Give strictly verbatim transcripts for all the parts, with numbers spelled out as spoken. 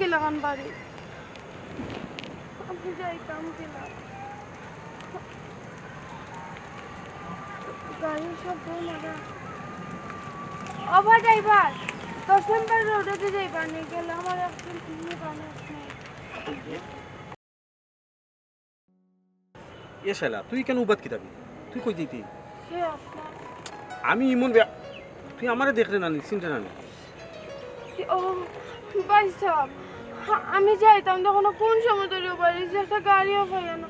গেলাম বাড়ি। আমি যাইতাম কিলা? গাড়ির শব্দ মারা। ওবা ড্রাইভার, দশ নম্বর রোডে যাইবা নি, গেলে আমার একজন নিবা নি আপনি। এ শালা, তুই কেনে উবাত কিতা? তুই কই যাইতি? হে আপনার। আমি ইমন বে-, তুই আমারে দেখরে না নি, চিনরে না নি? ও, ভাই সাহেব, আমি যাইতাম, তখন কোন সময় ধরে বাড়ি যে একটা গাড়িও পাইয়া না।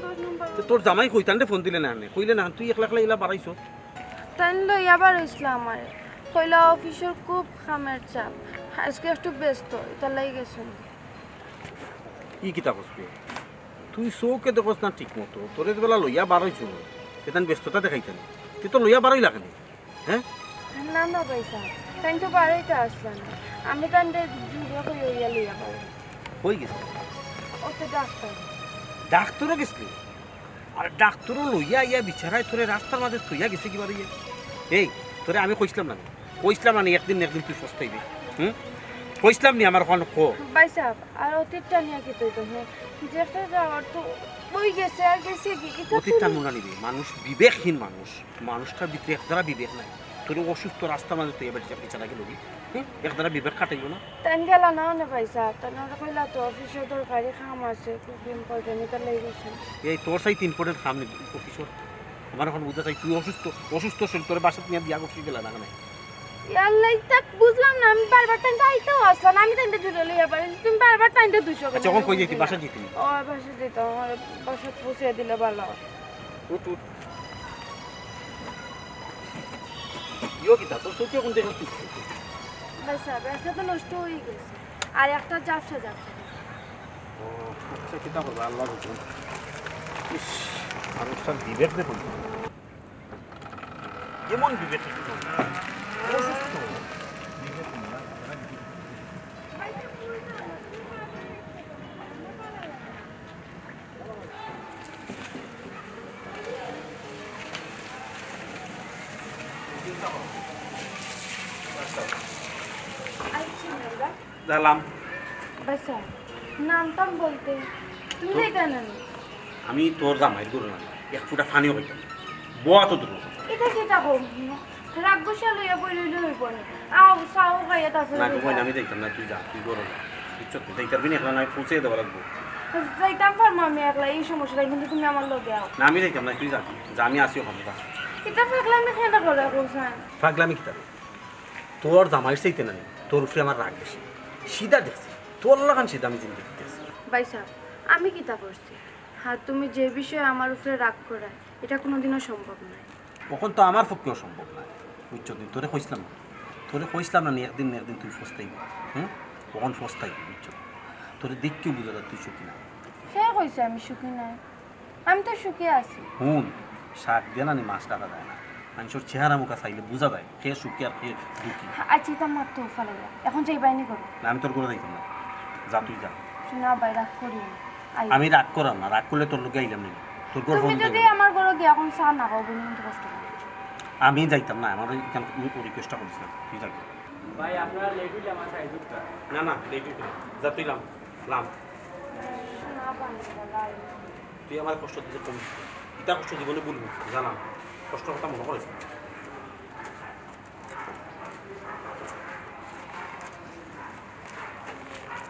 দশ নম্বর। তো তোর জামাই কই? তানরে ফোন দিলে না নে, কইলে না, তুই একলা একলা ইলা বাড়াইছো। তাইন লইয়া বাড়াইছিল আমারে, কইলা অফিসর খুব কামের চাপ, আজকে একটু ব্যস্ত, ইতার লাগি গেছইন। ই কিতা কস তুই? তুই চউখে দেখস না ঠিক মতো, তোরে বেলা লইয়া বাড়াইছো, এতান ব্যস্ততা দেখাইতা নি, তুই তো লইয়া বাড়াইলা কেনে? হ্যাঁ? না, না, ভাই সাহেব, তাইন তো বাড়িত আছলা না। আমি তানরে জুরে কই অইয়া লইয়া বাড়ি। কই গেছে? ও তো ডাক্তার। ডাক্তারও গেছলি? আর ডাক্তারও লইয়া আইয়া বিচারায় তোরে রাস্তার মাঝে থইয়া গেছে কিবা লইয়া? এই, তোরে আমি কইছিলাম না নি? কইছিলাম না নি, একদিন না একদিন তুই পস্তাইবি? হুম? কইছিলাম নি আমার ওখানে ক? ভাই সাহেব, আর অতীতটা নিয়া কিতা কইতাম, হ্যাঁ? যেটা যাওয়ার তো অই গেছে, আর গেছে কি? ইটা তো অতীতটা মনে নিবি, মানুষ বিবেকহীন মানুষ। মানুষটার ভিতরে একদারা বিবেক নাই। তোরে অসুস্থ রাস্তার মাঝে তুই এবার বিচারা গেল কি? হুম? একদারা বিবেক খাটাইও না। তাইন গেলা না অনে ভাই সাহেব, তাইন কইলা তো অফিসর দরকারি কাম আছে, খুব ইম্পর্টেন্ট, ইটা লাগি গেছে। এই তোর সাইতে ইম্পর্টেন্ট কাম নি অফিসর। আমার এখন বুঝা চাই, তুই অসুস্থ, অসুস্থ শরীর, তোরে বাসাত নিয়া দিয়া অফিসে গেলা না কেনে? ইয়াল্লা, ইতা বুঝলাম না, আমি বারবার তাইন তো আইতাও আছলা না, আমি তাইনরে জুরে লইয়া বাড়ি, তুমি বারবার তাইনরে দুষো কেনে? আচ্ছা, এখন কই যাইতি? বাসাত যাইতি নি? ও, বাসাত যাইতাম, আমার বাসাত পৌঁছে দিলে ভালা অয়। উঠ, উঠ। ইয়ো কিতা, তোর চউখে কোন দেখা তুই? ভাই সাহেব, একটা তো নষ্ট অই গেছে, আর একটা ঝাপসা ঝাপসা। ও, আচ্ছা, কিতা করবা, আল্লাহর হুকুম। ইস, মানুষটার বিবেক দেখুন। এমন বিবেক অসুস্থ। আচ্ছা, ম্যাডাম। গেলাম। ভাই সাহেব, নামতাম বলতে, তুমি তো যাইতা না নি? আমি তোর জামাইর গরু না, এক ফুটা পানিও খাইতাম না। বয়া তো দূর। ইটা কিতা কও? রাগ গুসা লইয়া বই রইলে অইবো নি। আও, চা খাইয়া তারপরে না, যাইবা। ঘুমাই না, আমি যাইতাম না, তুই যা, তুই ঘরো যা। বুঝছো তো? যাইতাম পারবি না, একলা না, পৌঁছে দেওয়া লাগবো। যাইতাম পারমু আমি একলা, ই সমস্যা নাই, কিন্তু তুমি আমার লগে আও। না, আমি যাইতাম না, তুই যা, যা, আমি আছি ওখানে, যা। ইতা পাগলামি কেনে করো কও চাইন? পাগলামি কিতা রে? তোর জামাইর চাইতে না নি, তোর উপরে আমার রাগ বেশি। সিধা দেখছি, তোর লাখান সিধা আমি জিন্দেগিত দেখছি না। ভাই সাহেব, আমি কিতা করছি? আর তুমি যে বিষয়ে আমার উপরে রাগ করায়, ইটা কোনোদিনও সম্ভব নয়। অখন তো আমার পক্ষেও সম্ভব নায়, বুঝছো নি? তোরে কইছিলাম না, তোরে কইছিলাম না নি, একদিন না একদিন তুই পস্তাইবি, হুম? অখন পস্তাইবি, বুঝছো? তোরে দেখিয়াউ বুঝা যায় তুই সুখী না। কে কইছে আমি সুখী নায়? আমি তো সুখে আছি। হুন, শাক দিয়া না নি মাছ কাটা যায় না। মানষর চেহারা মুখা চাইলে বুঝা যায় কে সুখী আর কে দুঃখী। আচ্ছা, ইতা মাত তো ফালাইলা, অখন যাইবায় নি ঘরো? না, আমি তোর ঘরো যাইতাম না। যা, তুই যা। হুনো ভাই, রাগ করিও না। আই। আমি রাগ করাম না, রাগ করলে তোর লগে আইলাম নি। তোর ঘর তুমি পর্যন্ত যদি আইলাম না। আমার ঘরো গিয়া অখন চা না খাও, বলি কিন্তু কষ্ট লাগে। আমি যাইতাম না, আমার ইখান রিকোয়েস্টটা করিস না, তুই যা। ভাই, আপনারা লেট অইলে আমার সাইজ উঠতা। না, না, লেট অইতো না। যা, তুই লাম, লাম। না, ভাই, ভাই। তুই আমার কষ্ট দিতে কম, ইতা কষ্ট জীবনে ভুলবো না, যা লাম। কষ্টর কথা মনো করিস না।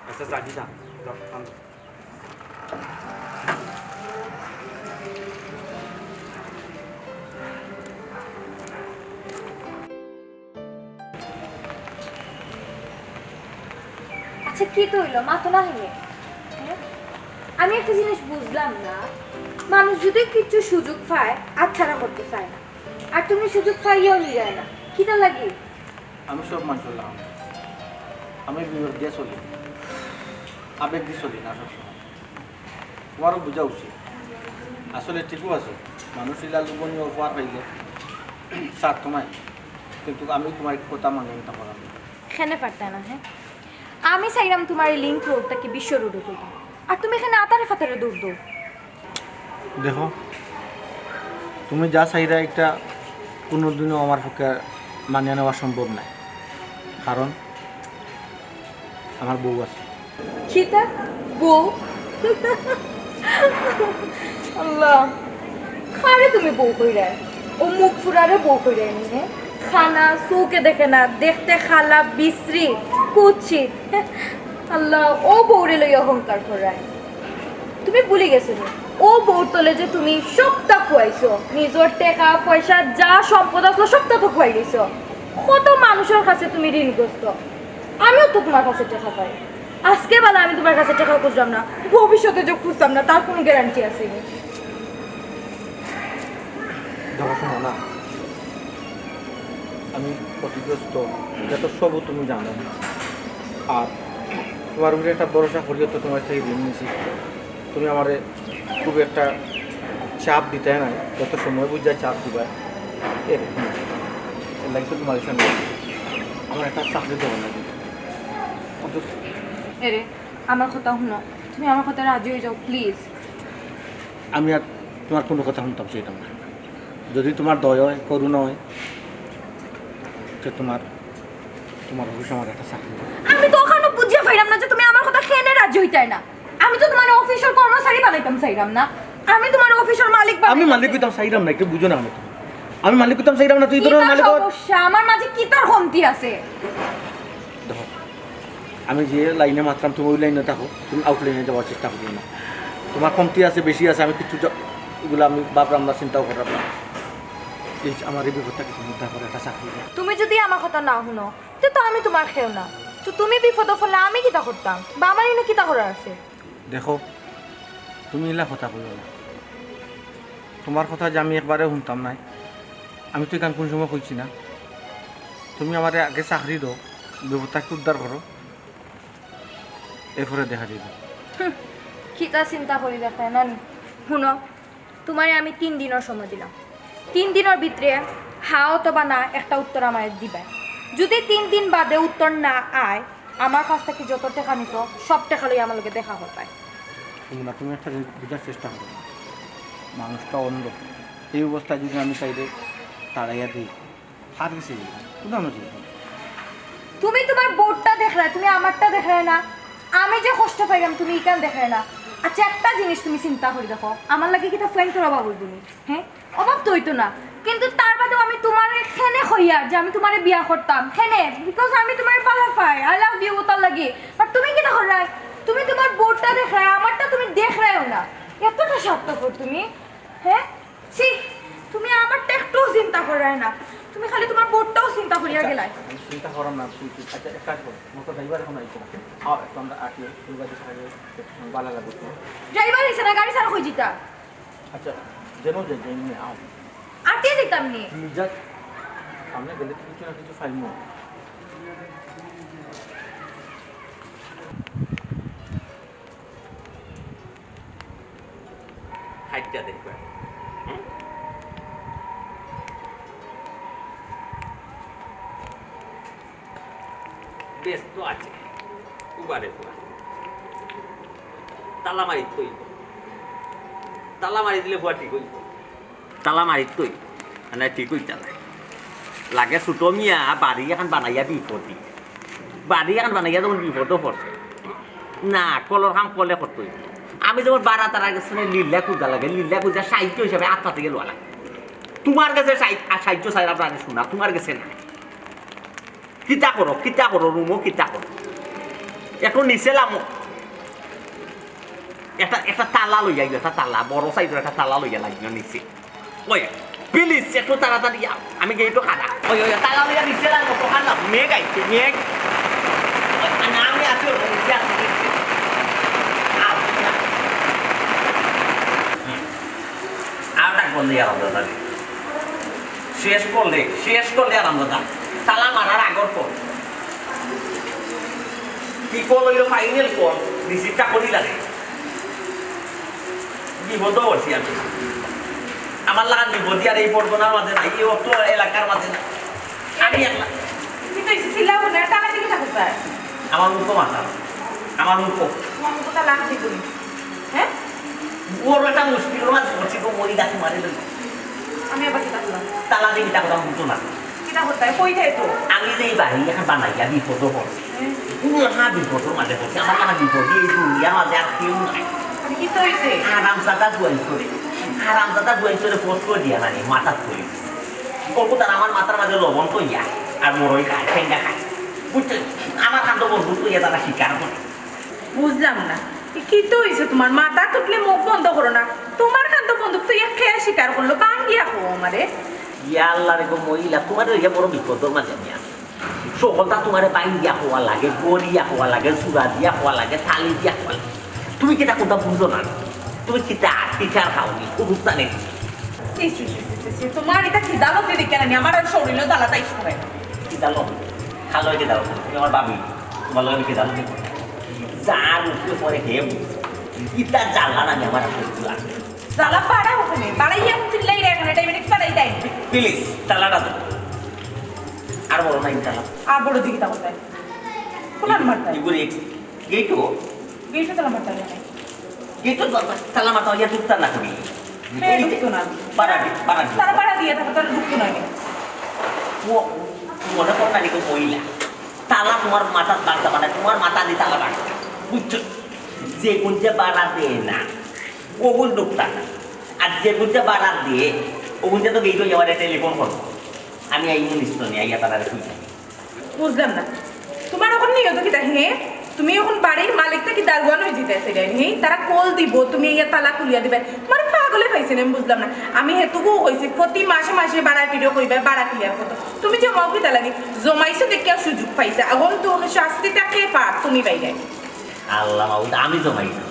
আচ্ছা, যা, যা, যা, যা, কাম যা। আচ্ছা, কিতা অইলো? মাতো না কেনে? হ্যাঁ? আমি একটা জিনিস বুঝলাম না, মানুষ যদি কিছু সুযোগ পায়, হাতছাড়া করতে চায় না, আর তুমি সুযোগ পাইয়াও নিরায় না, কিতা লাগি? আমি সব মানষর লাখান, আমি বিবেক দিয়া চলি, আবেগ দি চলি না সবসময়। তুমারও বুঝা উচিত। আসলে ঠিকও আছে, মানুষ ইলা লোভনীয় অফার পাইলে স্বার্থ নাই, কিন্তু আমি তুমার কথা মানিয়া নিতাম পারলাম না। কেনে পারতায় না, হ্যাঁ? আমি চাইরাম তুমারে লিংক রোড থাকি বিশ্ব রোডো তুলতাম, আর তুমি কেনে আতারে ফাতারে দৌড় দেও। দেখো, তুমি যা চাইরায় ইটা কোনোদিনও আমার পক্ষে মানিয়া নেওয়া সম্ভব নায়, কারণ আমার বউ আছে। কিতা? বউ? আল্লাহ, কারে তুমি বউ কইরায়? ও মুখ ফুরারে বউ কইরায় নি, হে? কানা, চউখে দেখে না, দেখতে কালা, বিশ্রী, কুৎসিত। আল্লাহ, ও বউরে লইয়া অহংকার করায়। তুমি ভুলি গেছো নি? ও বউর তলে যে তুমি সবটা খুয়াইছো, নিজর টেকা, পয়সা, যা সম্পদ আছলো, সবটা তো খুয়াই দিছো। কত মানুষর কাছে তুমি ঋণগ্রস্ত। আমিও তো তুমার কাছে টেকা পাই। আজকে বালা আমি তুমার কাছে টেকা খুঁজলাম না, ভবিষ্যতে যে খুঁজতাম না, তার কুনু গ্যারান্টি আছে নি? দেখো, শোনো না, আমি ক্ষতিগ্রস্ত, ইটা তো সবও তুমি জানো। আর তুমার উপরে একটা ভরসা করিয়া তো তুমার থাকি ঋণ নিছি। তুমি আমারে খুব একটা চাপ দিতায় নায়, যত সময় বুঝায় চাপ দিবায়। এর, এর লাগি তো তুমার সামনে আমার একটা চাকরি দেওয়া লাগে। অন্তত এরে, আমার কথা হুনো, তুমি আমার কথায় রাজি অই যাও, প্লিজ। আমি আর তুমার কুনু কথা হুনতাম চাইরাম না। যদি তুমার দয়া অয়, করুণা অয়, তে তুমার, তুমার অফিসো আমার একটা চাকরি দেও। আমি তো অখানও বুঝিয়া পাইরাম না যে তুমি আমার কথায় কেনে রাজি অইতায় না। আমি তো তুমারে অফিসর কর্মচারী বানাইতাম চাইরাম না, আমি তুমারে অফিসর মালিক বানাইতাম। আমি মালিক অইতাম চাইরাম না, একটু বুঝো না আমারে। আমি মালিক অইতাম চাইরাম না, তুই ধরো কিতা মালিক অ- সমস্যা? আমার মাঝে কিতার কমতি আছে? দেখো, আমি যে লাইনে মাতরাম, তুমি ওই লাইনে থাকো, তুমি আউট লাইনে যাওয়ার চেষ্টা করিও না। তুমার কমতি আছে, বেশি আছে, আমি কিচ্ছু জা-, এগুলা আমি ভাবরাম না, চিন্তাও কররাম না। এই যে আমার এই বিপদ থাকি তুমি উদ্ধার করো, একটা চাকরি দেও। তুমি যদি আমার কথা না হুনো, তে তো আমি তুমার কেউ না। তো তুমি বিপদো পড়লে আমি কিতা করতাম? বা আমার ইনো কিতা করার আছে? দেখো, তুমি ইলা কথা কইও না। তুমার কথা যে আমি একবারেও হুনতাম নায়, আমি তো ইখান কুন সময় কইছি না। তুমি আমারে আগে চাকরি দেও, বিপদ থাকি উদ্ধার করো, এরপরে দেখা যাইবো। হুম, কিতা চিন্তা করি দেখরায় না নি? হুনো, তুমারে আমি তিন দিনর সময় দিলাম। তিন দিনর ভিতরে হ্যাঁ অথবা না একটা উত্তর আমারে দিবায়। যদি তিন দিন বাদে উত্তর না আয়, আমার কাছ থাকি যত টেকা নিছো, সব টেকা লইয়া আমার লগে দেখা করবায়। সুমনা, তুমি একটা জিনিস বুঝার চেষ্টা করো। মানুষটা অন্ধ, এই অবস্থায় যদি আমি তাইরে তাড়াইয়া দেই, কার গেছে যাইবো? কোথাও না যাইবো। তুমি তুমার বউরটা দেখরায়, তুমি আমারটা দেখরায় না। আমি যে কষ্ট পাইরাম, তুমি ইখান দেখরায় না। আচ্ছা, একটা জিনিস তুমি চিন্তা করি দেখো, আমার লাগি কিতা ফ্রেন্ড তোর অভাব অইবো নি? হে, অভাব তো অইতো না, কিন্তু তার বাদেও আমি তুমারে কেনে কইয়ার যে আমি তুমারে বিয়া করতাম, কেনে? Because আমি তুমারে ভালা পাই, I love you, তার লাগি। But তুমি কিতা কররায়? তুমি তুমার বউরটা দেখরায়, আমারটা তুমি দেখরায়ও না। এতটা স্বার্থপর তুমি, হে? ছি, তুমি আমারটা একটুও চিন্তা কররায় না, তুমি খালি তুমার বউরটাও চিন্তা করিয়া আচ্ছা, গেলায়। আমি চিন্তা কররাম না, তুই, তুই, আচ্ছা, এক কাজ কর, মোর তো ড্রাইভার এখন আইছে না। আও, একটু আমরা আটি, ফুল গাড়ি ছাড়া গেলে ভালা লাগবো তো। ড্রাইভার আইছে না, গাড়ি ছাড়া কই যিতা? আচ্ছা, যেন যাই, যাই নিয়ে আও। আটিয়া যিতাম নি। তুমি যা, সামনে গেলে তো কিছু না কিছু পাইমু। খাইটা দেখবা। হুম? বেশ তো আছে। উবারে পুয়া। তালা মারি থই। তালা মারি দিলে পুয়া ঠিক অইবো। তালা মারি থই। মানে ঠিক অইতা নায়। লাগে ছোট মিয়া বাড়ি এখান বানাইয়া বিপদি। বাড়ি এখান বানাইয়া যখন বিপদও পড়ছে। না, কলর কাম কলে করতে অইবো। আমি যেমন বারা তারা গেছে না, লিল্লা কুজা লাগে, লিল্লা কুজা সাহায্য হিসাবে আত্মা থেকে লওয়া লাগে। তুমার গেছে সাহায্য, আর সাহায্য চাইরাম না রে সোনা, তুমার গেছে না। কিতা করো, কিতা করো, রুমো কিতা করো? একটু নিচে লামো। একটা, একটা তালা লইয়া আইও, একটা তালা, বড় সাইজর একটা তালা লইয়া লাগিও নিচে। ওই, প্লিজ, একটু তাড়াতাড়ি আও। আমি গেইটো খাড়া। ওই, ওই, তালা লইয়া নিচে লামো, তো খাড়া, মেঘ আইছে, মেঘ। ওই, না, আমি আছি, ওই, নিচে আছি, নিচে। আও, আও। আর ডাক বন্ধ ইয়া হবে, দাদা। শেষ করলে, শেষ করলে আরাম দাদা। তালা মারার আগর কল। কি কল অইলো ফাইনাল কল? রিসিভটা করি লাগে। বিপদো আছি আমি। আমার লাগান বিপদ আর এই পরগনার মাঝে নাই, এই অত এলাকার মাঝে নাই। আমি একলা। তুমি তো এসে চিল্লাও না, টাকা দিকে থাকো স্যার। আমার মুখো মাথা। আমার মুখো। তোমার মুখো তা লাগছে করি। হ্যাঁ? ওর একটা মুশকিল মাঝে করছি তো মরি গাছে মারি লই। আমি আবার কিতা করলাম? তালা দিয়ে কিতা করলাম বুঝো না। তা কোথায়, কই যায় তো? আমি যে এই বাড়ি এখান বানাইয়া বিপদ পড়ছি। হুম। পুরো না বিপদর মাঝে পড়ছি। আমার কাছে বিপদ, এই দুনিয়ার মাঝে আর কেউ নাই। আরে, কিতা অইছে? হারামজাদা বুয়াইন্তরে, হারামজাদা বুয়াইন্তরে ফোর্স করে দিয়া নানি মাথাত করি। অগু তারা আমার মাথার মাঝে লবণ কইয়া আর মরই খায়, ঠেঙ্গা খায়। বুঝছো? আমার কান্দ বন্দুক লইয়া তারা শিকার করে। বুঝলাম না, এ কিতা অইছে তুমার? মাথা তুটলে মুখ বন্ধ করো না। তুমার কান্দ বন্দুক তো ইয়া খেয়া শিকার করলো, কান গিয়া কও আমারে। ইয়া আল্লাহ রে গো মহিলা, তুমারে লইয়া বড় বিপদর মাঝে আমি আছি। সকলতা তুমারে বাইন দিয়া কওয়া লাগে, গড়িয়া কওয়া লাগে, চূড়া দিয়া কওয়া লাগে, থালি দিয়া কওয়া লাগে। তুমি কিতা কোনটা বুঝো না? তুমি কিতা টিচার খাওনি, কুকুরতা নেই? ছি, ছি, ছি, ছি, ছি, ছি, তুমার ইটা খিদালতি দেখি না, আমার আর শরীরও জ্বালাতাই শুরু হয়। খিদালতি? খালো খিদালতি? তুমি আমার ভাবি, তুমার লগে খিদালতি? যার উপরে পড়ে হে বুঝে। ইটা জ্বালা না, আমার আর শরীর লাগে। জ্বালা পাড়া ওখানে, পাড়াইয়া চিল্লাই রে এখানে, ডায়াবেটিস পাড়াই দেয়। প্লিজ, তালাটা দাও। আর বড় না, ইনশাআল্লাহ। আর বড় দিকে তা কোথায়? কোন নাম্বার তাই? ইগুলি গেটও। গেটও তালা মারতে হবে না। গেটও তালা মারতে হবে, ইয়া ঢুকতে না করি। কে ঢুকতো না? পাড়া দি-, পাড়া দি। তারা পাড়া দিয়ে থাকে, তারা ঢুকতো না কেন? ও, মনে কর না, দেখো, মহিলা। তালা তুমার মাথাত বাঁধতে পারে, তুমার মাথা দিয়ে তালা বাঁধতে। বুঝছো? যে কোনটা বাড়া দেয় না, ওগুন ঢুকতা না। আর যে কোনটা বাড়া দিয়ে, ওগুনটা তো গেটও যাওয়ার টেলিফোন করবো। আমি এই মুনিস্ত নিয়ে আইয়া তারা খুঁজে। বুঝলাম না, তুমার অখন নিয়ত কিতা, হে? তুমি অখন বাড়ির মালিক থাকি দারোয়ান অই যিতায় চাইরায়, হে? তারা কল দিবো, তুমি ইয়া তালা খুলিয়া দিবায়। তুমারে পাগলে পাইছে নি, আমি বুঝলাম না। আমি হেতুকু কইছি, প্রতি মাসে মাসে বাড়াটিরে কইবায়, বাড়া ক্লিয়ার করতো। তুমি জমাও কিতা লাগি? জমাইছো দেখিয়া সুযোগ পাইছো। অখন তো শাস্তিটা কে পার? তুমি পাইরায়। আল্লাহ মাবুদ, আমি জমাইছি?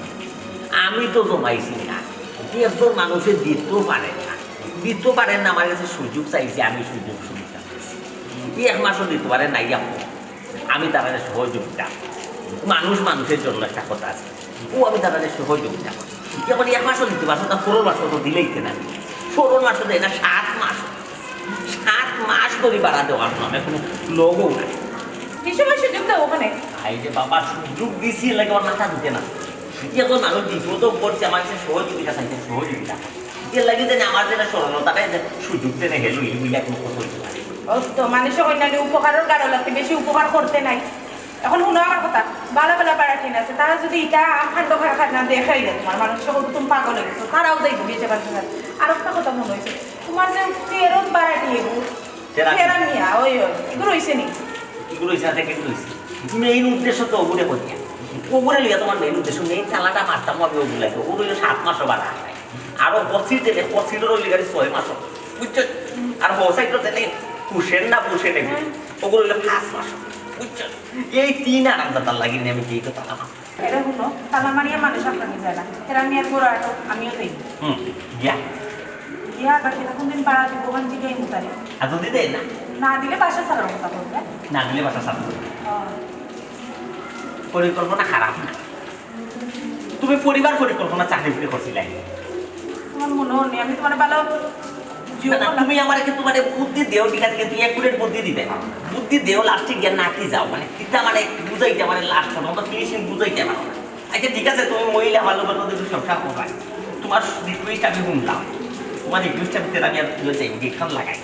আমি তো জমাইছি না। একজন মানুষে দিতো পারে না, দিতো পারে না, আমার কাছে সুযোগ চাইছে, আমি সুযোগ সুবিধা দিছি। এক মাসও দিতো পারে না, ইয়া আমি তারারে সহযোগিতা, মানুষ মানুষের জন্য একটা কথা আছে, ও আমি তারারে সহযোগিতা করি। এখন এক মাসও দিতো পারছে না, পরের মাসও তো দিলেই তে না, পরের মাসও দেয় না, সাত মাস, সাত মাস ধরি বাড়া দেওয়ার নামে কোনো লোকও নাই। এই সময় সুযোগ দাও ওখানে। এই যে বাবা, সুযোগ দিছি, এর লাগি আমার মাথা ঢুকে না। এখন মানুষ বিপদও পড়ছে, আমার কাছে সহযোগিতা চাইছে, সহযোগিতা। এর লাগি যেন আমার যেন সরলতাটা যে সুযোগ দেন, হেলু ইলু ইয়া কোনো কথা হইতে পারে। ও তো মানুষে কইন না নি, উপকারর গারো লাগতে বেশি উপকার করতে নাই। এখন হুনো আমার কথা, ভালা ভালা বাড়াটিন আছে, তারা যদি ইটা কাণ্ড কারখানা দেখাই দেয়, তুমার মানুষ সকল তুমি পাগল অই গেছো, তারাও যাইবো বেঁচে বাঁচতে। আর একটা কথা মনে হইছে, তুমার যে ফেরত বাড়াটি এগু, তেরা তেরা মিয়া, ওই, ওই, এগু রইছে নি? এগু রইছে, আর দেখে রইছে। মেইন উদ্দেশ্য তো ওগুলো করিয়া। ওগুলো লিয়া তুমার মেইন উদ্দেশ্য, মেইন চালাটা মারতাম আমি ওগুলো, ওগুলো হইলো সাত মাস বাড়া। আরো বসির দিলে, বসিরও লিগারি ছয় মাস। বুঝছো? আর বসাই তো দিলে কুশের না বসে নেবে। ওগুলো হইলো পাঁচ মাস। বুঝছো? এই তিন আরাম দাদার লাগি নিয়ে আমি যেই তো তালা মারি। এরা হুনো, তালা মারিয়া মানুষ আপনাকে যায় না। এরা আমি আর ঘোরা আটো, আমিও যাই। হুম, গিয়া। গিয়া আবার সেটা কোনদিন বাড়া দিব, ওখান থেকে এই মুতারে। আর যদি দেয় না? না দিলে বাসা ছাড়ার কথা বলবে। না দিলে বাসা ছাড়তে হবে। ও। পরিকল্পনা খারাপ না। তুমি পরিবার পরিকল্পনা চাকরি করে করছিলে। তোমার মনে হয় নি, আমি তোমার ভালো জিও না, না, বলা। তুমি আমার একটু মানে বুদ্ধি দেও, ঠিক আছে, কিন্তু এক মিনিট বুদ্ধি দিবে। বুদ্ধি দেও, লাস্টে গিয়া নাকি যাও, মানে কিতা মানে বুঝাইতে, মানে লাস্ট পর্যন্ত ফিনিশিং বুঝাইতে পারো না। আচ্ছা, ঠিক আছে, তুমি মহিলা ভালো ভালো কিছু সংসার করবা, তোমার রিকোয়েস্ট আমি শুনলাম, তোমার রিকোয়েস্ট আমি তেরা আমি আর তুলে যাই, গেটখান লাগাই।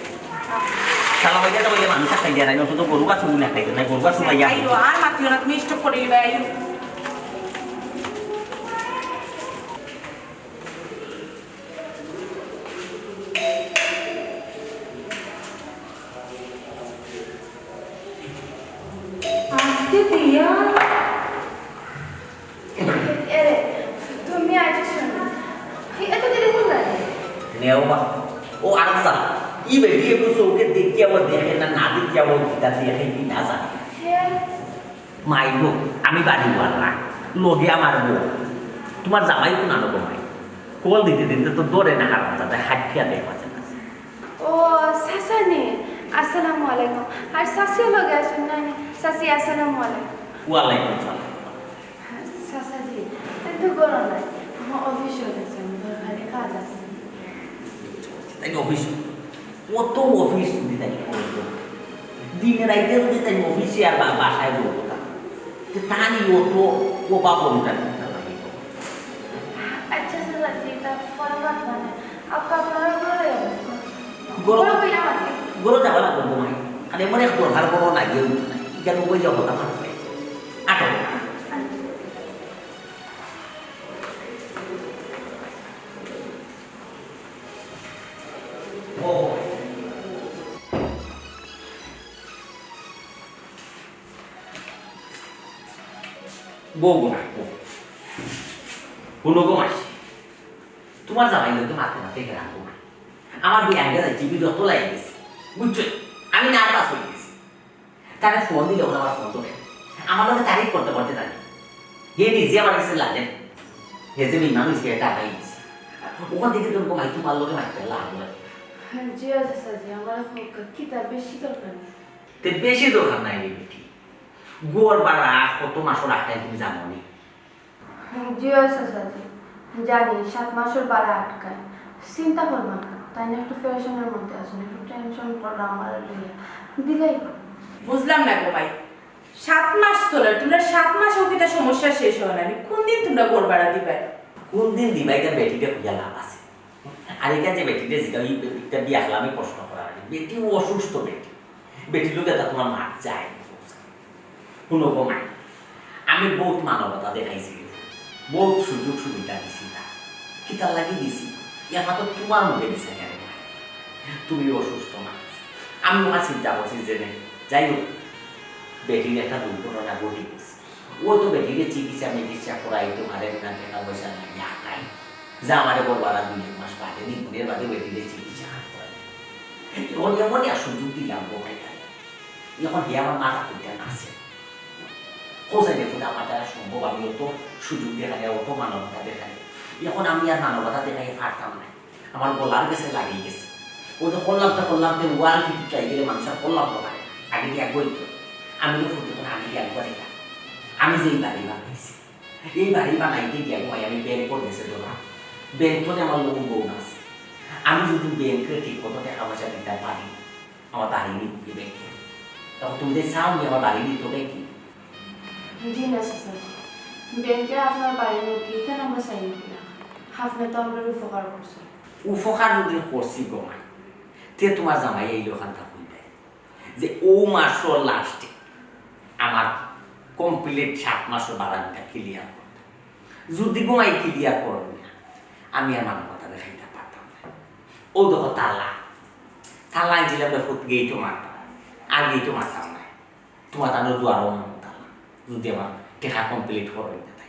শালা ভাই, এটা বলে মানুষ খাই যায় না, অন্তত গরু গাছ শুনে খাই যায় না, গরু গাছ শুনে যায়। আইও, আর মাতিও না, তুমি স্টপ করে দিবে, আইও। আজকে দিয়া। এরে, তুমি আজ শোনো। কি এত দেরি করলে? নেও মা। ও আনসা, ই বেটি একটু চোখে দেখিয়া ও দেখে না, না দেখিয়া ও কিতা দেখে কি না জানে। হে। মাই গো, আমি বাড়ি ওয়ালা, লগে আমার বউ। তোমার জামাই কোন আনো গো মাই? কল দিতে দিতে তো ধরে না হারাম, তাতে হাঁটিয়া দেয় মাঝে মাঝে। ও, চাচা নি? আসসালামু আলাইকুম। আর চাচিও লগে আছইন না নি? চাচি, আসসালামু আলাইকুম। ওয়ালাইকুম সালাম। চাচাজি, কিন্তু গরম নাই। আমার অফিসে গেছে, দরকারি কাজ আছে। তাই অফিস, কত অফিস দিতে দিনে রাইতে যদি তাই অফিসে আর বা-, বাসায় বলবো তা। তো তা নিয়ে ও তো, ও বাবা ওটা আচ্ছা, চাচাজি, এটা ফরমাত মানে, আপনি আপনারা ঘরে যাবেন। ঘরে ঘরে বইয়া মাটি। ঘরে যাওয়া লাগবে, ঘুমাই। তেমন এক দরকার বড় লাগিয়ে উঠে নাই। ইটা তো ওই যে হঠাৎ হঠাৎ হয়ে যায়। আটো। ও। বউ গো না, বউ। হুনো গো মাসি, তোমার জামাই লোকে মাতে মাতে গেলাম গো মা। আমার বিয়ে আগে যাই, টিভি যত লাগে গেছে। বুঝছো? আমি নার্ভাস হয়ে গেছি। তারে ফোন দিলে ওরা আমার ফোন ধরে। আমার লোকে তারিফ করতে করতে জানি। হে নিজে আমার কাছে লাগে। হে যে বিমান হয়েছে, এটা আগাই গেছে। ওখান থেকে তুমি কমাই, তোমার লোকে মারতে লাভ হয়। জি আচ্ছা, স্যার, জি, আমার এখন কিতা বেশি দরকার নেই। তে বেশি দরকার নাই রে বেটি। গড় বাড়া কত মাসও রাখতে তুমি জানো নি? জি, ওই চাচাজি, জানি, সাত মাসের বাড়া আটকায়। চিন্তা করবা না, তাই না একটু পেরেশানির মধ্যে আছেন, একটু টেনশন করা আমার লইয়া। দিলাই। বুঝলাম না গো ভাই, সাত মাস চলে, তোমরা সাত মাসেও কিতা সমস্যা শেষ হয় না? কোন দিন তোমরা ঘর ভাড়া দিবায়? কোন দিন দিবায়, এটা বেটিটা কইয়া লাভ আছে? আর এখানে যে বেটিটা জিগা, ওই একটা বিয়া হলামে প্রশ্ন করা লাগে, বেটি অসুস্থ বেটি, বেটির লোকে তা তোমার মা যায়। হুনো গো মাই, আমি বহুত মানবতা দেখাইছি, বহুত সুযোগ সুবিধা দিছি না। কিতার লাগি দিছি? একমাত্র তোমার মুখে দিছে কেন মাই? তুমি অসুস্থ মানুষ। আমি ওখানে চিন্তা করছি যে নে, যাই হোক, বেটির একটা দুর্ঘটনা ঘটে গেছে। ও তো বেটিরে চিকিৎসা মিকিৎসা করাইতে পারে না, টাকা পয়সা নাই, যা নাই। যা আমারে বলবার আর দুই এক মাস বাদে নি, মনের বাদে বেটিরে চিকিৎসা করাই। ওর এমনই আর সুযোগ দিলাম গো ভাই তাহলে। এখন হে আমার মাথা কইতে না আছে। কোথায় দেখুন আমার দ্বারা সম্ভব, আমি অত সুযোগ দেখালে, অত মানবতা দেখালে। এখন আমি আর মানবতা দেখাই পারতাম না। আমার গলার গেছে লাগিয়ে গেছে। ও তো করলাম তো করলাম, তো ওয়াল ফিটিং চাই গেলে মানুষ আর করলাম তো পারে। আগে দিয়ে একবার তো। আমি তো করতে পারি, আগে দিয়ে একবার এটা। আমি যেই বাড়ি বানাইছি, এই বাড়ি বানাইতে গিয়া ভাই আমি ব্যাংকর গেছে ধরা। ব্যাংক তো আমার লোন বউ আছে। আমি যদি ব্যাংকে ঠিক মতো টাকা পয়সা দিতে পারি, আমার বাড়ি নিতে ব্যাংকে। তখন তুমি যে চাও নি আমার বাড়ি নিতে ব্যাংকে। জি না, চাচাজি। ব্যাংকে আপনার বাড়ি নিতে এখানে আমরা চাই না। আপনি তো আমরা উপকার করছেন। উপকার যদি করছি গো মাই, তে তোমার জামাই এই দোকানটা খুলবে। যে ও মাসর লাস্টে আমার কমপ্লিট সাত মাসর বারানিটা ক্লিয়ার করতে। যদি গো মাই ক্লিয়ার করো না, আমি আমার কথা দেখাইতে পারতাম না। ও দেখো তালা, তালা আনছিলাম ফুট গেইটও মারতাম, আর গেইটও মারতাম না। তোমার তানোর দুয়ারও মারতাম তালা, যদি আমার টেকা কমপ্লিট করো না তাই।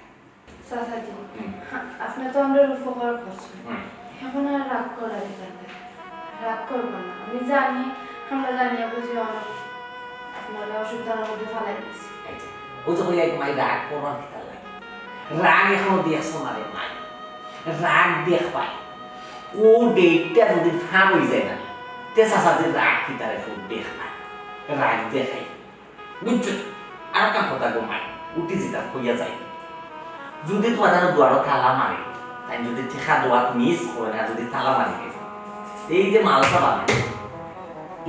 চাচাজি, হুম। হ্যাঁ, আপনি তো আমরা উপকার করছেন। হুম। এখন আর রাগ করা দিবেন না। রাগ করবেন না। আমি জানি, আমরা জানি, বুঝি অনেক আপনারা অসুবিধার মধ্যে ফালাই দিছি। এই যে, ও তো কইয়া তোমায় রাগ করার কিতা লাগে? রাগ এখনো দেখছো না রে মাই। রাগ দেখ ভাই। ও ডেটটা যদি ফার হয়ে যায় না, তে চাচাজির রাগ কিতারে খুব দেখ ভাই। রাগ দেখাই। বুঝছো? আর কাম কথা গো মাই, উঠি যেটা হইয়া যায়। যদি তোমার তারা দুয়ারো তালা মারে, তাই যদি টেকা দেওয়ার মিস করে না, যদি তালা মারে গেছে, এই যে মালসা বানায়,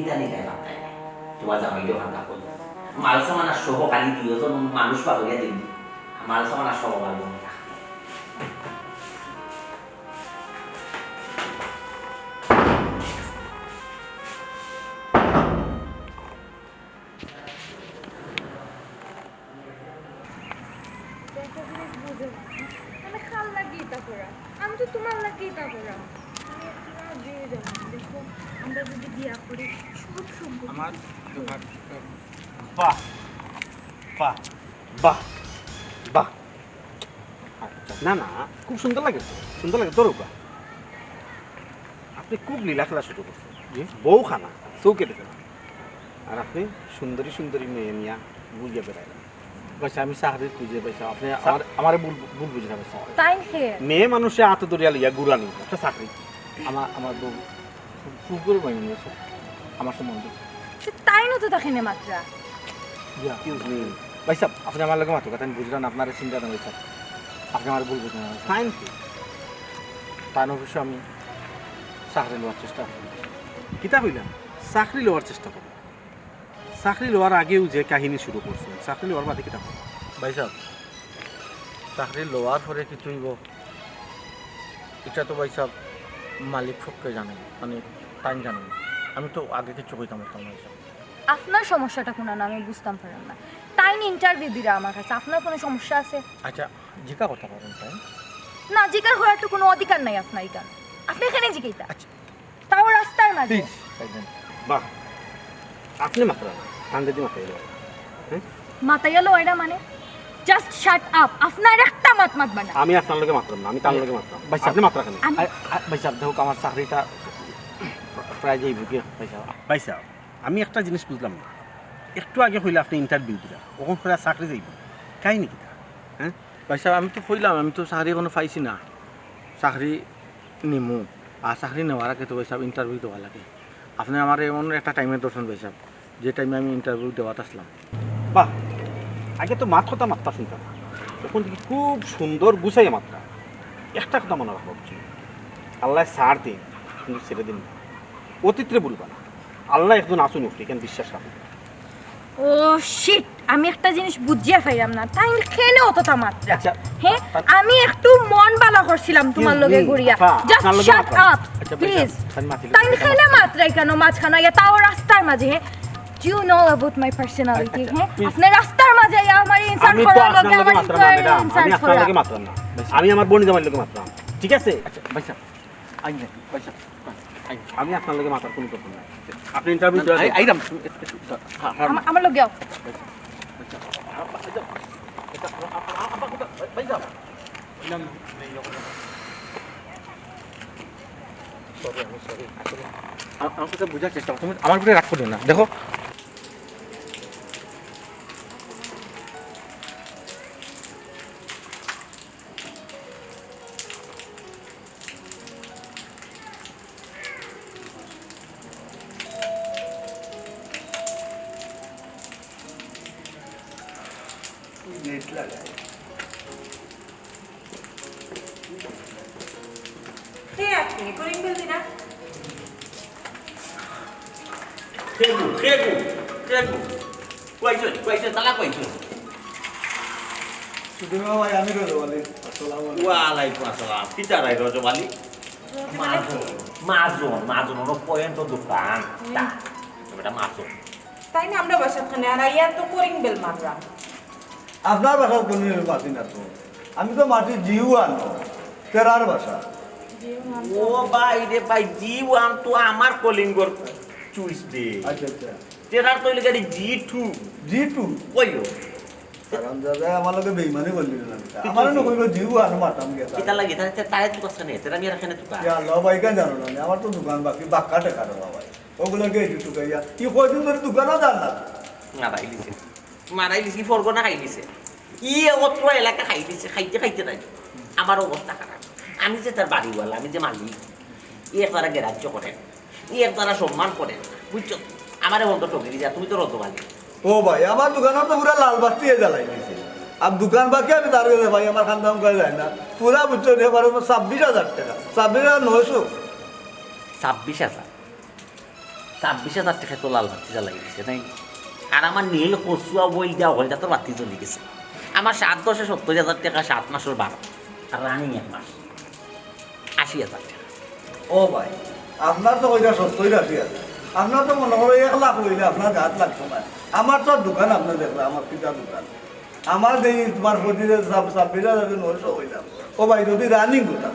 এটা নিতে পারতাই না। তোমার জামাই দোকানটা করলো। মালসা মানা সহ খালি দুইজন মানুষ পাগলিয়া দিন। মালসা মানা সহ পারবো না। একটা জিনিস বুঝো না, মানে কার লাগি ইতা করা? আমি তো তোমার লাগি ইতা করা। আমি একটু রাজি হয়ে যাবো। দেখো, আমরা যদি বিয়া করি, সব সম্পত্তি আমার দোকান। বাহ, বাহ, বাহ, বাহ। আচ্ছা, না, না, খুব সুন্দর লাগে তো, সুন্দর লাগে, ধরো বা। আপনি খুব লীলা খেলা শুরু করছেন। জি। বউ খানা, চৌকে দেখে না। আর আপনি সুন্দরী সুন্দরী মেয়ে নিয়ে ঘুরিয়ে বেড়াইলেন। ভাইসাব, আমি চাকরির খুঁজে, ভাইসাব। আপনি চা- আমার, আমারে ভুল, ভুল বুঝে না, ভাইসাব। তাই হে? মেয়ে মানুষে হাতে ধরিয়া লইয়া ঘুরানি, একটা চাকরি। আমার, আমার বউ খুব, খুব করে বই নিয়েছে আমার সম্বন্ধে। সে তাই না তো তাকে নে মাত্রা। ইয়া। Excuse me। ভাইসাব, আপনি আমার লগে মাত্র কথা আমি বুঝলাম, আপনার চিন্তা না, ভাইসাব। আপনি আমার ভুল বুঝলেন না, ভাইসাব। তাই নাকি? তার অবশ্য আমি চাকরি লওয়ার চেষ্টা করি। কিতা কইলাম? চাকরি লওয়ার চেষ্টা করি। চাকরি লওয়ার আগেও যে কাহিনী শুরু করছেন, চাকরি লওয়ার বাদে কিতা করবেন? ভাইসাব, চাকরি লওয়ার পরে কিতা অইবো, এটা তো ভাইসাব মালিক পক্ষে জানে, মানে তাইন জানে। আমি তো আগে কিচ্ছু কইতাম পারতাম না, ভাইসাব। আপনার সমস্যাটা কুনানো আমি বুঝতাম পারলাম না। তাইন ইন্টারভিউ দিরা আমার কাছে, আপনার কুনু সমস্যা আছে? আচ্ছা, জিকা কথা বলেন তাই। না, জিকার করার তো কুনু অধিকার নাই আপনার ইখান। আপনে কেনে জিকাইতা? আচ্ছা। তাও রাস্তার মাঝে। প্লিজ। বাহ, আপনে মাতরা না, কান্দেদি মাতাইলা। হ্যাঁ? মাতাইয়া লওয়াইরা মানে? Just shut up। আপনার একটা মাত মাতবা না। আমি আপনার লগে মাতরাম না, আমি তার লগে মাতরাম। ভাই সাহেব। আপনে মাতরা কেনে? আমি আ- আ- ভাই সাহেব, দেখো, আমার চাকরিটা প্রায় যাইব কি, ভাই সাহেব। ভাই সাহেব, আমি একটা জিনিস বুঝলাম না। একটু আগে কইলা আপনে ইন্টারভিউ দিরা, অখন কইরা চাকরি যাইব, কাহিনী কিতা? হ্যাঁ? ভাই সাহেব, আমি তো কইলাম, আমি তো চাকরি এখনো পাইছি না। চাকরি নিমু, আর চাকরি নেওয়ার আগে তো ভাই সাহেব ইন্টারভিউ দেওয়া লাগে। আপনে আমারে এমন একটা টাইমে ধরছইন ভাই সাহেব, যে টাইমে আমি ইন্টারভিউ দেওয়াত আছলাম। বাহ, আগে তো মাত কথা মাততা শুনতাম না, অখন দেখি খুব সুন্দর গুছাইয়া মাতরা। একটা কথা মনো রাখবা বুঝছো, আল্লায় ছাড় দিন, কিন্তু ছেড়ে দিন না। অতীতরে ভুলবা না, আল্লায় একজন আছইন উপরে, ইখান বিশ্বাস রাখো। ও শিট, আমি একটা জিনিস বুঝিয়া পাইলাম না, তাইন কেনে অতটা মাতরা? আচ্ছা, হ্যাঁ, আমি একটু মন ভালা করছিলাম তুমার লগে ঘুরিয়া। আপা, Just আপনার লগে shut মাতলাম। up, আচ্ছা, ভাই please। সাহেব, তাইন মাতিলে তাইন মাতলাম। কেনে মাতরা কেনো মাঝখানো গিয়া, তাও রাস্তার মাঝে? হ্যাঁ, do you know about my personality? আচ্ছা, হ্যাঁ, please। আপনে রাস্তার মাঝে আইয়া আমারে ইনসাল্ট আমি তো করার আপনার লগে লগে আমার মাতলাম না, ইনসাল্ট ম্যাডাম। আমি করা। আপনার লগে মাতলাম না। আমি আমার বনি জামাইর লগে মাতলাম। ঠিক আছে? আচ্ছা, ভাই সাহেব, আইন না, ভাই সাহেব, আইন। আমি আপনার লগে মাতার কুনু দরকার নাই। আপনে ইন্টারভিউ দেওয়া আই-, আইরাম। আমা-, আমার লগে আও। আ-, আমার কথা বুঝার চেষ্টা করো। তুমি আমার উপরে রাগ করিও না। দেখো। কে আপনি? কলিং বেল দিনা? কেগু, কেগু, কেগু। কইছন, কইছন, তালা কইছন। সুধীর ভাই, আমি রজব আলী। আসসালামু আলাইকুম। ওয়ালাইকুম আসসালাম। কিতা রে রজব আলী? মাজন, মাজন, মাজন, ওর পয়েন্ট দোকান। তা, এটা মাজন। তাই না, আমরা বাসার খানে আর আইয়া তো কলিং বেল মাররা। আপনার বাসার কলিং বেল মাতি না তো। আমি তো মাতি জি ওয়ান, তেরার বাসা। ও ভাই রে ভাই, জি ওয়ান তো আমার কলিংগর চুইস দে। আচ্ছা, আচ্ছা। তেরার তো লেখা জি টু। জি টু? কইও। হারামজাদা, আমার লগে বেইমানি করলি না। আমার না কইলো জি ওয়ান মারতাম গিয়া। কিতা লাগে? তাহলে তে-, তাহলে তো কথা নেই। তেরা আমি আর এখানে তো ইয়া আল্লাহ ভাই, কেন জানো না? আমার তো দোকান বাকি, বাক্কা টাকা রে বাবা। ওগুলো গিয়ে একটু টুকাইয়া। কি কয়দিন ধরে দোকানও যান না? মারাই দিছে। মারাই দিছে, ফরগনা খাই দিছে। ই অত্র এলাকা খাই দিছে, খাইতে খাইতে নাই। আমার অবস্থা খারাপ। আমি যে তার বাড়িওয়ালা, আমি যে মালিক, ই এক তারা গ্রাহ্য করে, ই এক তারা সম্মান করে, বুঝছো? আমারে বলতো ঠকে দিছে, তুমি তো রজব আলী। ও ভাই, আমার দোকানে তো পুরা লাল বাতি জ্বালাই দিছে। আর দোকান বাকি আমি তার কাছে ভাই, আমার খান্দাম করে যায় না। পুরা বুঝছো রে, এবারে তো ছাব্বিশ হাজার টাকা, ছাব্বিশ হাজার নয়শো। ছাব্বিশ হাজার? ছাব্বিশ হাজার টাকা তো লাল বাতি জ্বালাই দিছে, তাই না? আর আমার নীল কচুয়া বইল দেওয়া হইল, তো বাতি জ্বলি গেছে। আমার সাত দশে সত্তর হাজার টাকা, সাত মাসের বারো, আর রানিং এক মাস, আশি হাজার টাকা। ও ভাই, আপনার তো ওইটা সত্যই রাশি আছে। আপনার তো মনে করো এক লাখ হইলে আপনার গাত লাগতো না। আমার তো আর দোকান, আপনি দেখলে আমার পিতা দোকান। আমার যে তোমার প্রতি যে ছাব-, ছাব্বিশ হাজার নয়শো হইলাম। ও ভাই, যদি রানিং হতাম,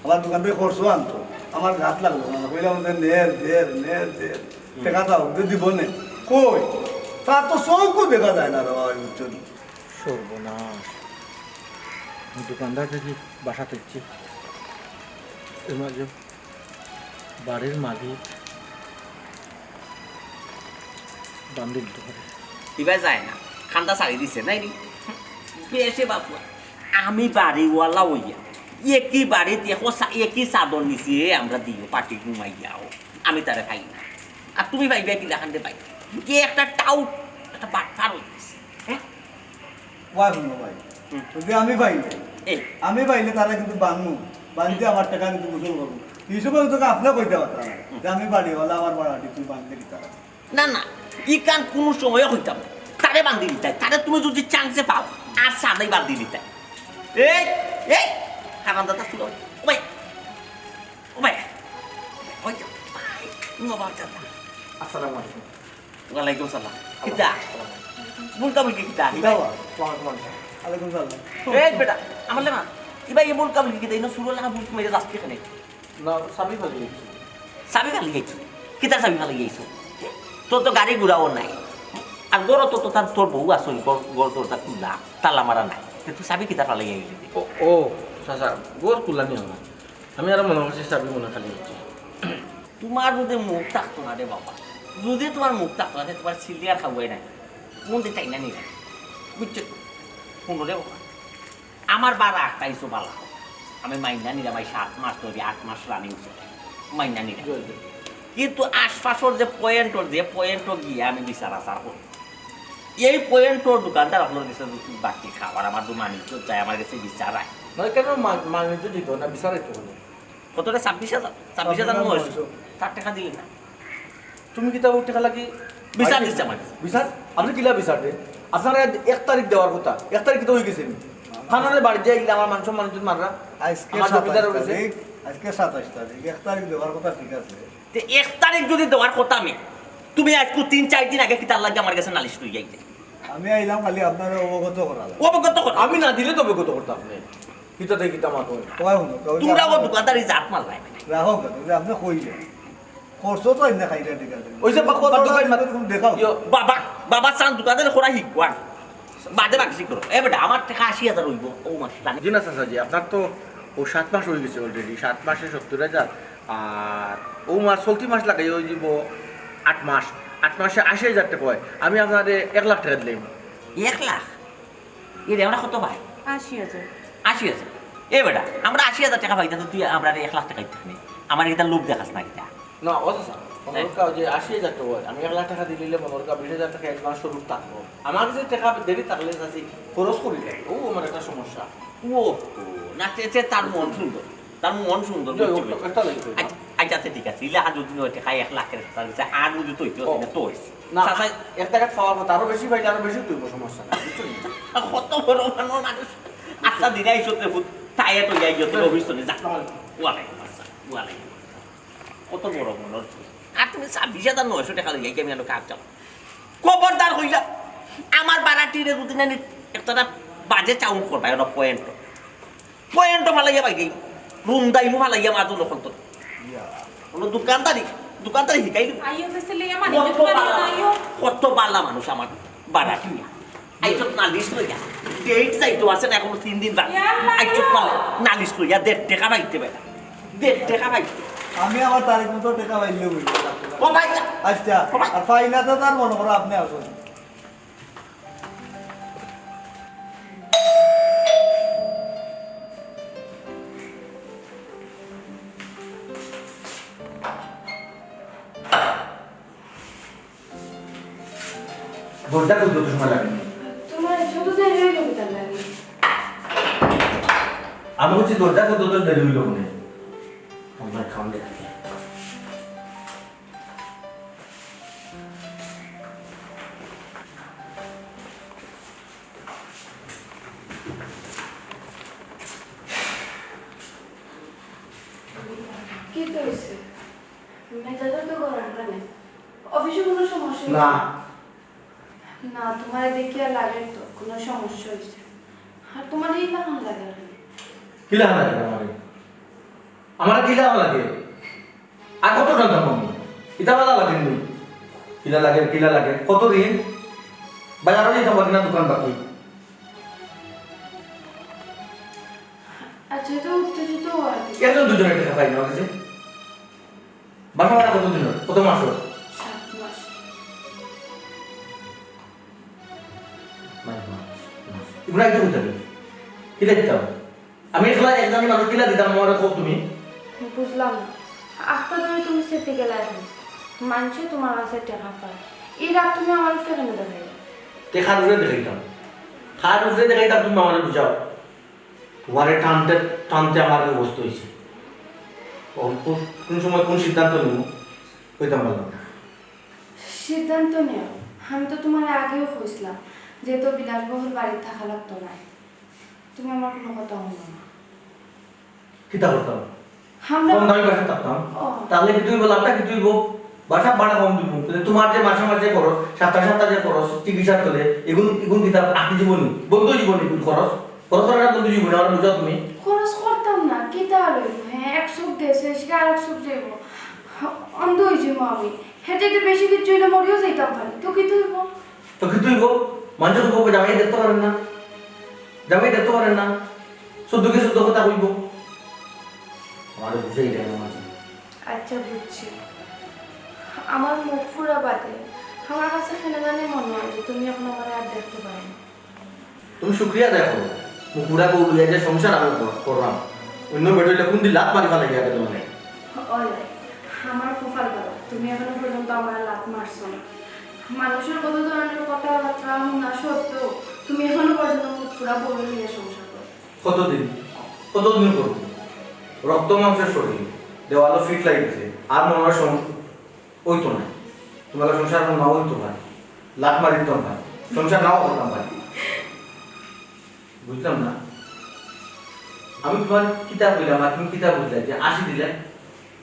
আমার দোকান থেকে খরচ আনতো, আমার গাত লাগতো না। কইলাম যে নের, দের, নের, দের। টেকা দাও, যে দিব নে। কই? তার তো চোখও দেখা যায় না রে বাবা, বুঝছো নি? সর্বনাশ। দোকানদার দেখি বাসা তুলছি। এর মাঝে বাড়ির মালিক বান্দিল তো করে। ইবায় যায় না, খান্দা ছাড়ি দিছে, নাই নি? বেশে বাপুয়া, আমি বাড়িওয়ালা হইয়া, একই বাড়িত একো সা-, একই চাদর নিচে আমরা দিও পার্টি ঘুমাইয়াও, আমি তারে পাই না। আর তুমি পাইবে কিলা খান্দে পাই? কি একটা টাউট, একটা বাটপার হই গেছে, হ্যাঁ? ওয়া হুনো ভাই, যদি আমি পাইলে, এই। আমি পাইলে তারা কিন্তু বানমু, বানতে আমার টাকা কিন্তু গোসল করবো। হিসেবে তোকে আপনি কইতে পারতাম না যে আমি বাড়িওয়ালা, আমার ভাড়াটি তুই বানতে কি তারা? না, না, ইকান কোনো সময় হইতাম না। তারে বান্ধি দিতাই, তারে তুমি যদি চান্সে পাও, আর সাদাই বান্ধি দিতাই। এই, এই, হারাম দাদা, তুই ওই, ওই, ওই, ওই, ওই, বাবা, দাদা। আসসালামু আলাইকুম। ওয়ালাইকুম সালাম। কিতা? ভুলকা ভুলকি কিতা? কিতা বা? ওয়ালাইকুম সালাম। এই বেটা, আমার লেমা, ইবা ই ভুলকা ভুলকি কিতা? ইনো সুরর লাগা ভুলকি মাইরা যাস কেনে? না, চাবি ফালাই আইছি। চাবি ফালাই আইছো? কিতার চাবি ফালাই আইছো? তোর তো গাড়ি ঘোড়াও নাই। আর ঘরো তো তোর, তোর বউ আছে, ঘর, ঘর দরজা খুলা, তালা মারা নাই। তে তুই চাবি কিতার ফালাই আইলি? ও, ও, চাচা, ঘর খুলা নি আমার। আমি আরো মনো করছি চাবি মনে খালি হচ্ছে। তোমার যদি মুখ থাকতো না রে বাবা, যদি তোমার মুখ থাকতো না, তে তোমার সিলিয়ার খাওয়াই নাই। মন দিয়ে তাই না নিলাম, বুঝছো? শুনো রে বাবা, আমার বারা আটকাইছো বালা। আমি মাইনা নিলাম, এই সাত মাস ধরে, আট মাস রানিং চলে, মাইনা নিলাম। কিন্তু আশপাশর যে পয়েন্টর, যে পয়েন্টও গিয়া আমি বিচার আচার করি, এই পয়েন্টর দোকানদার আপনার কাছে বাকি খাবার আমার দু মানিক যায়, আমার কাছে বিচার আয়। নয় কেন মা-, মানিক তো দিত না, বিচার একটু হলো। কতটা? ছাব্বিশ হাজার? ছাব্বিশ হাজার নয়শো। নয়শো। তার টাকা দিলে না। তুমি কিতা ও টাকা লাগি বিচার দিচ্ছে আমার কাছে। বিচার? আপনি কিলা বিচার দেন? আপনারা এক তারিখ দেওয়ার কথা, এক তারিখ তো হয়ে গেছে নি। থানারে বাড়ি যাই গেলে আমার মান সম্মান ইজ্জত মাররা। আজকে আমার সাতাইশ জমিদার হয়ে গেছে। তারিখ, আজকে সাতাইশ তারিখ, এক তারিখ দেওয়ার কথা ঠিক আছে। তে এক তারিখ যদি দেওয়ার কথা আমি, তুমি আজকে তিন চার দিন আগে কিতার লাগি আমার কাছে নালিশ লই যাইতে? আমি আইলাম খালি আপনারে অবগত করা লাগি। অবগত করা? আমি না দিলে তো অবগত করতাম না। কিতা তাই কিতা মাতো? কয় হুনো, কয় তোমরা ও দোকানদারি জাত মাল নাই। রাখো কেন? ওই যে আপনি কইলেন। খরচ তো এমনি খাইলে ঠিক আছে। ওই যে বা-, কত বা-, দোকান মাত-, এরকম দেখাও। ইয়ো, বাবা, বাবা চান দোকানদারি করা শিখবা। বাদে বাকি শিখো। এ বেটা, আমার টাকা আশি হাজার হইব। ও মাস জানি। জি না চাচা জি, আপনার তো ও সাত মাস হয়ে গেছে already। সাত মাসে সত্তর হাজার। আর ও মাস, চলতি মাস লাগাই ওই দিব আট মাস। আট মাসে আশি হাজার টাকা হয়। আমি আপনারে এক লাখ টাকা দিলাম। এক লাখ? এ রে, আমরা কত পাই? আশি হাজার। আশি হাজার? এ বেটা, আমরা আশি হাজার টাকা পাইতাম, তো তুই আমরা এক লাখ টাকা দিতে নি। আমার এটা লোভ দেখাস না কিতা? না, ও চাচা, মনে হ্যাঁ। করো যে আশি হাজার টাকা হয়, আমি এক লাখ টাকা দিলে মনে করো বিশ হাজার টাকা advance শুরু থাকবো। আমার কাছে টাকা দেরি থাকলে চাচি খরচ করি দেয়, ও আমার একটা সমস্যা। ও, ও, না, তে, তে তার মন সুন্দর, তার মন সুন্দর, যাই হোক, বুঝছো? একটা লাগি কই। আচ্ছা, আচ্ছা, আচ্ছা, ঠিক আছে, ইলা হাত যদি নয় টাকা এক লাখের তার কাছে আর যদি তৈতে ও। না, তো হইছে। না, চাচা, এক টাকা পাওয়ার কথা, আরো বেশি পাইলে আরো বেশি তুলবো, সমস্যা নাই, বুঝছো নি? কত বড় মন মানুষ। আচ্ছা, দিনে আইসো তে ভূত, তাই এত যাই গিয়ে তুমি অফিস চলে যা। আসসালামু আলাইকুম। ওয়ালাইকুম আসসালাম, ওয়ালাইকুম আসসালাম। কত বড় মন ওর। আর তুমি ছাব্বিশ হাজার নয়শো টাকা লইয়া কি আমি আরো কাজ চাও? খবরদার কইলাম, আমার বাড়াটিরে যদি না নি-, একটা না বাজে চাউন্ড করবায়, ওটা পয়েন্ট। পয়েন্ট ফালাইয়া বাইরে, রুন্দাইমু ফালাইয়া মাঝে নকল তো। ইয়া। কোনো দোকানদারি, দোকানদারি শিখাইল। আইও, গেছে লইয়া মানে কত দোকানে বালা, আইও। কত বালা মানুষ আমার বাড়াটিয়া। আইছত নালিশ লইয়া। ডেট যাইতো আছে না, এখনো তিন দিন বাকি। ইয়া আল্লাহ। আইছত নালিশ, নালিশ লইয়া দেড় টাকা পাইতে বেটা। দেড় টাকা পাইতে। আমি আমার তারিখ মতো টাকা পাইলে বলি। ও ভাই। আচ্ছা, ও ভাই। আর পাই না তো তার মনে করো আপনি আসুন। দরজা খুলতে তো সময় লাগে না। তোমার যত দেরি হইল, কিতার লাগি? আমি বলছি, দরজা খুলতে তো দেরি হইল মনে হয়। আমার খাওয়ান দেখি। কি তো হইছে? মেজাজও তো গরম কেনে? অফিসে কোনো সমস্যা হইছে? না। না, তোমারে দেখিয়া লাগের তো কোনো সমস্যা হইছে। আর তোমার এই লাখান লাগে কেনে? কি লাখান লাগে আমারে? আমার কি লাখান লাগে? আর কত টানতাম আমি? ইটা বালা লাগে নি? কিলা লাগে, কিলা লাগে? কত ঋণ? বাজারও যাইতাম পারি না, দোকান বাকি। আচ্ছা, তো উত্তেজিত হওয়ার কি? একজন দুজনের টাকা পাই না আমার কাছে। বাসা ভাড়া কত দিন হয়? কত মাস হয়? সাত মাস। নয় মাস, মাস। এগুলো একটু করতে হবে। কিলা দিতাম? আমি একলা একজন মানুষ কিলা দিতাম, আমার কও তুমি? বুঝলাম না। আখতা ধরে তুমি সেতে গেলা এখন। মানষে তোমার কাছে টেকা পায়। এই রাগ তুমি আমার উপরে কেন দেখাইলা? তে কার উপরে দেখাইতাম? কার উপরে দেখাইতাম তুমি আমারে বুঝাও। তোমারে টানতে, টানতে আমার এই অবস্থা হইছে। কোন, কোন, কোন সময় কোন সিদ্ধান্ত নিব, কইতাম পারলাম না। সিদ্ধান্ত নেও। আমি তো তোমারে আগেও কইছিলাম যে তো বিলাসবহুল বাড়িত থাকা লাগতো নায়। তুমি আমার কোনো কথা হুনো না। কিতা করতাম? আমরা কম দামি বাসাত থাকতাম। ও। তাহলে কিতা অইবো, লাভটা কিতা অইবো? বাসা ভাড়া কম দিমু, কিন্তু তুমার যে মাসে মাসে খরচ, সপ্তাহে সপ্তাহে যে খরচ, চিকিৎসার তলে, এগুন, এগুন কিতা আটকি যিবো নি? বন্ধ অই যিবো নি এগুন খরচ? খরচ করাটা বন্ধ অই যিবো নি? আমারে বুঝাও তুমি। খরচ করতাম না, কিতা আর অইবো? হ্যাঁ, এক চউখ গেছে, সেটা আর এক চউখ যাইবো। অন্ধ অই যিমু আমি। হেতে তো বেশি কিচ্ছু অইলে মরিও যাইতাম পারি। তো কিতা অইবো? তো কিতা অইবো? মানষে কইবো, জামাই দেখতে পারেন না, জামাই দেখতে পারেন না, শুদ্ধ কি শুদ্ধ কথা কইবো। আমারে বুঝাই দেয় না মাঝে। আচ্ছা, বুঝছি। আমার মুখ পুরা বাদে আমার কাছে কেন জানি মনে হয় যে তুমি এখন আমারে আর দেখতে পারো না। তুমি শুক্রিয়া আদায় করো, মুখ পুরা বউ লইয়া যে সংসার আমি কর-, করলাম, অন্য বেটা অইলে কুনদিন লাত মারি ফালাই গিয়া গেল মানে। ওই, আমার কপাল ভালো, তুমি এখনো পর্যন্ত আমারে লাত মারছো না। মানুষের কত ধরনের কথাবার্তা শোনা সত্ত্বেও তুমি এখনো পর্যন্ত মুখ পুরা বউ লইয়া সংসার করো। কতদিন? কতদিন করবো? রক্ত মাংসের শরীর, দেওয়ালো ফিট লাগি গেছে, আর মনে হয় সং-, অইতো না। তুমার সংসার আমার নাও অইতো পারে, লাত মারিতাম পারে, সংসার নাও করতাম পারে। বুঝলাম না, আমি তুমার কিতা কইলাম আর তুমি কিতা বুঝলে যে আসি দিলে?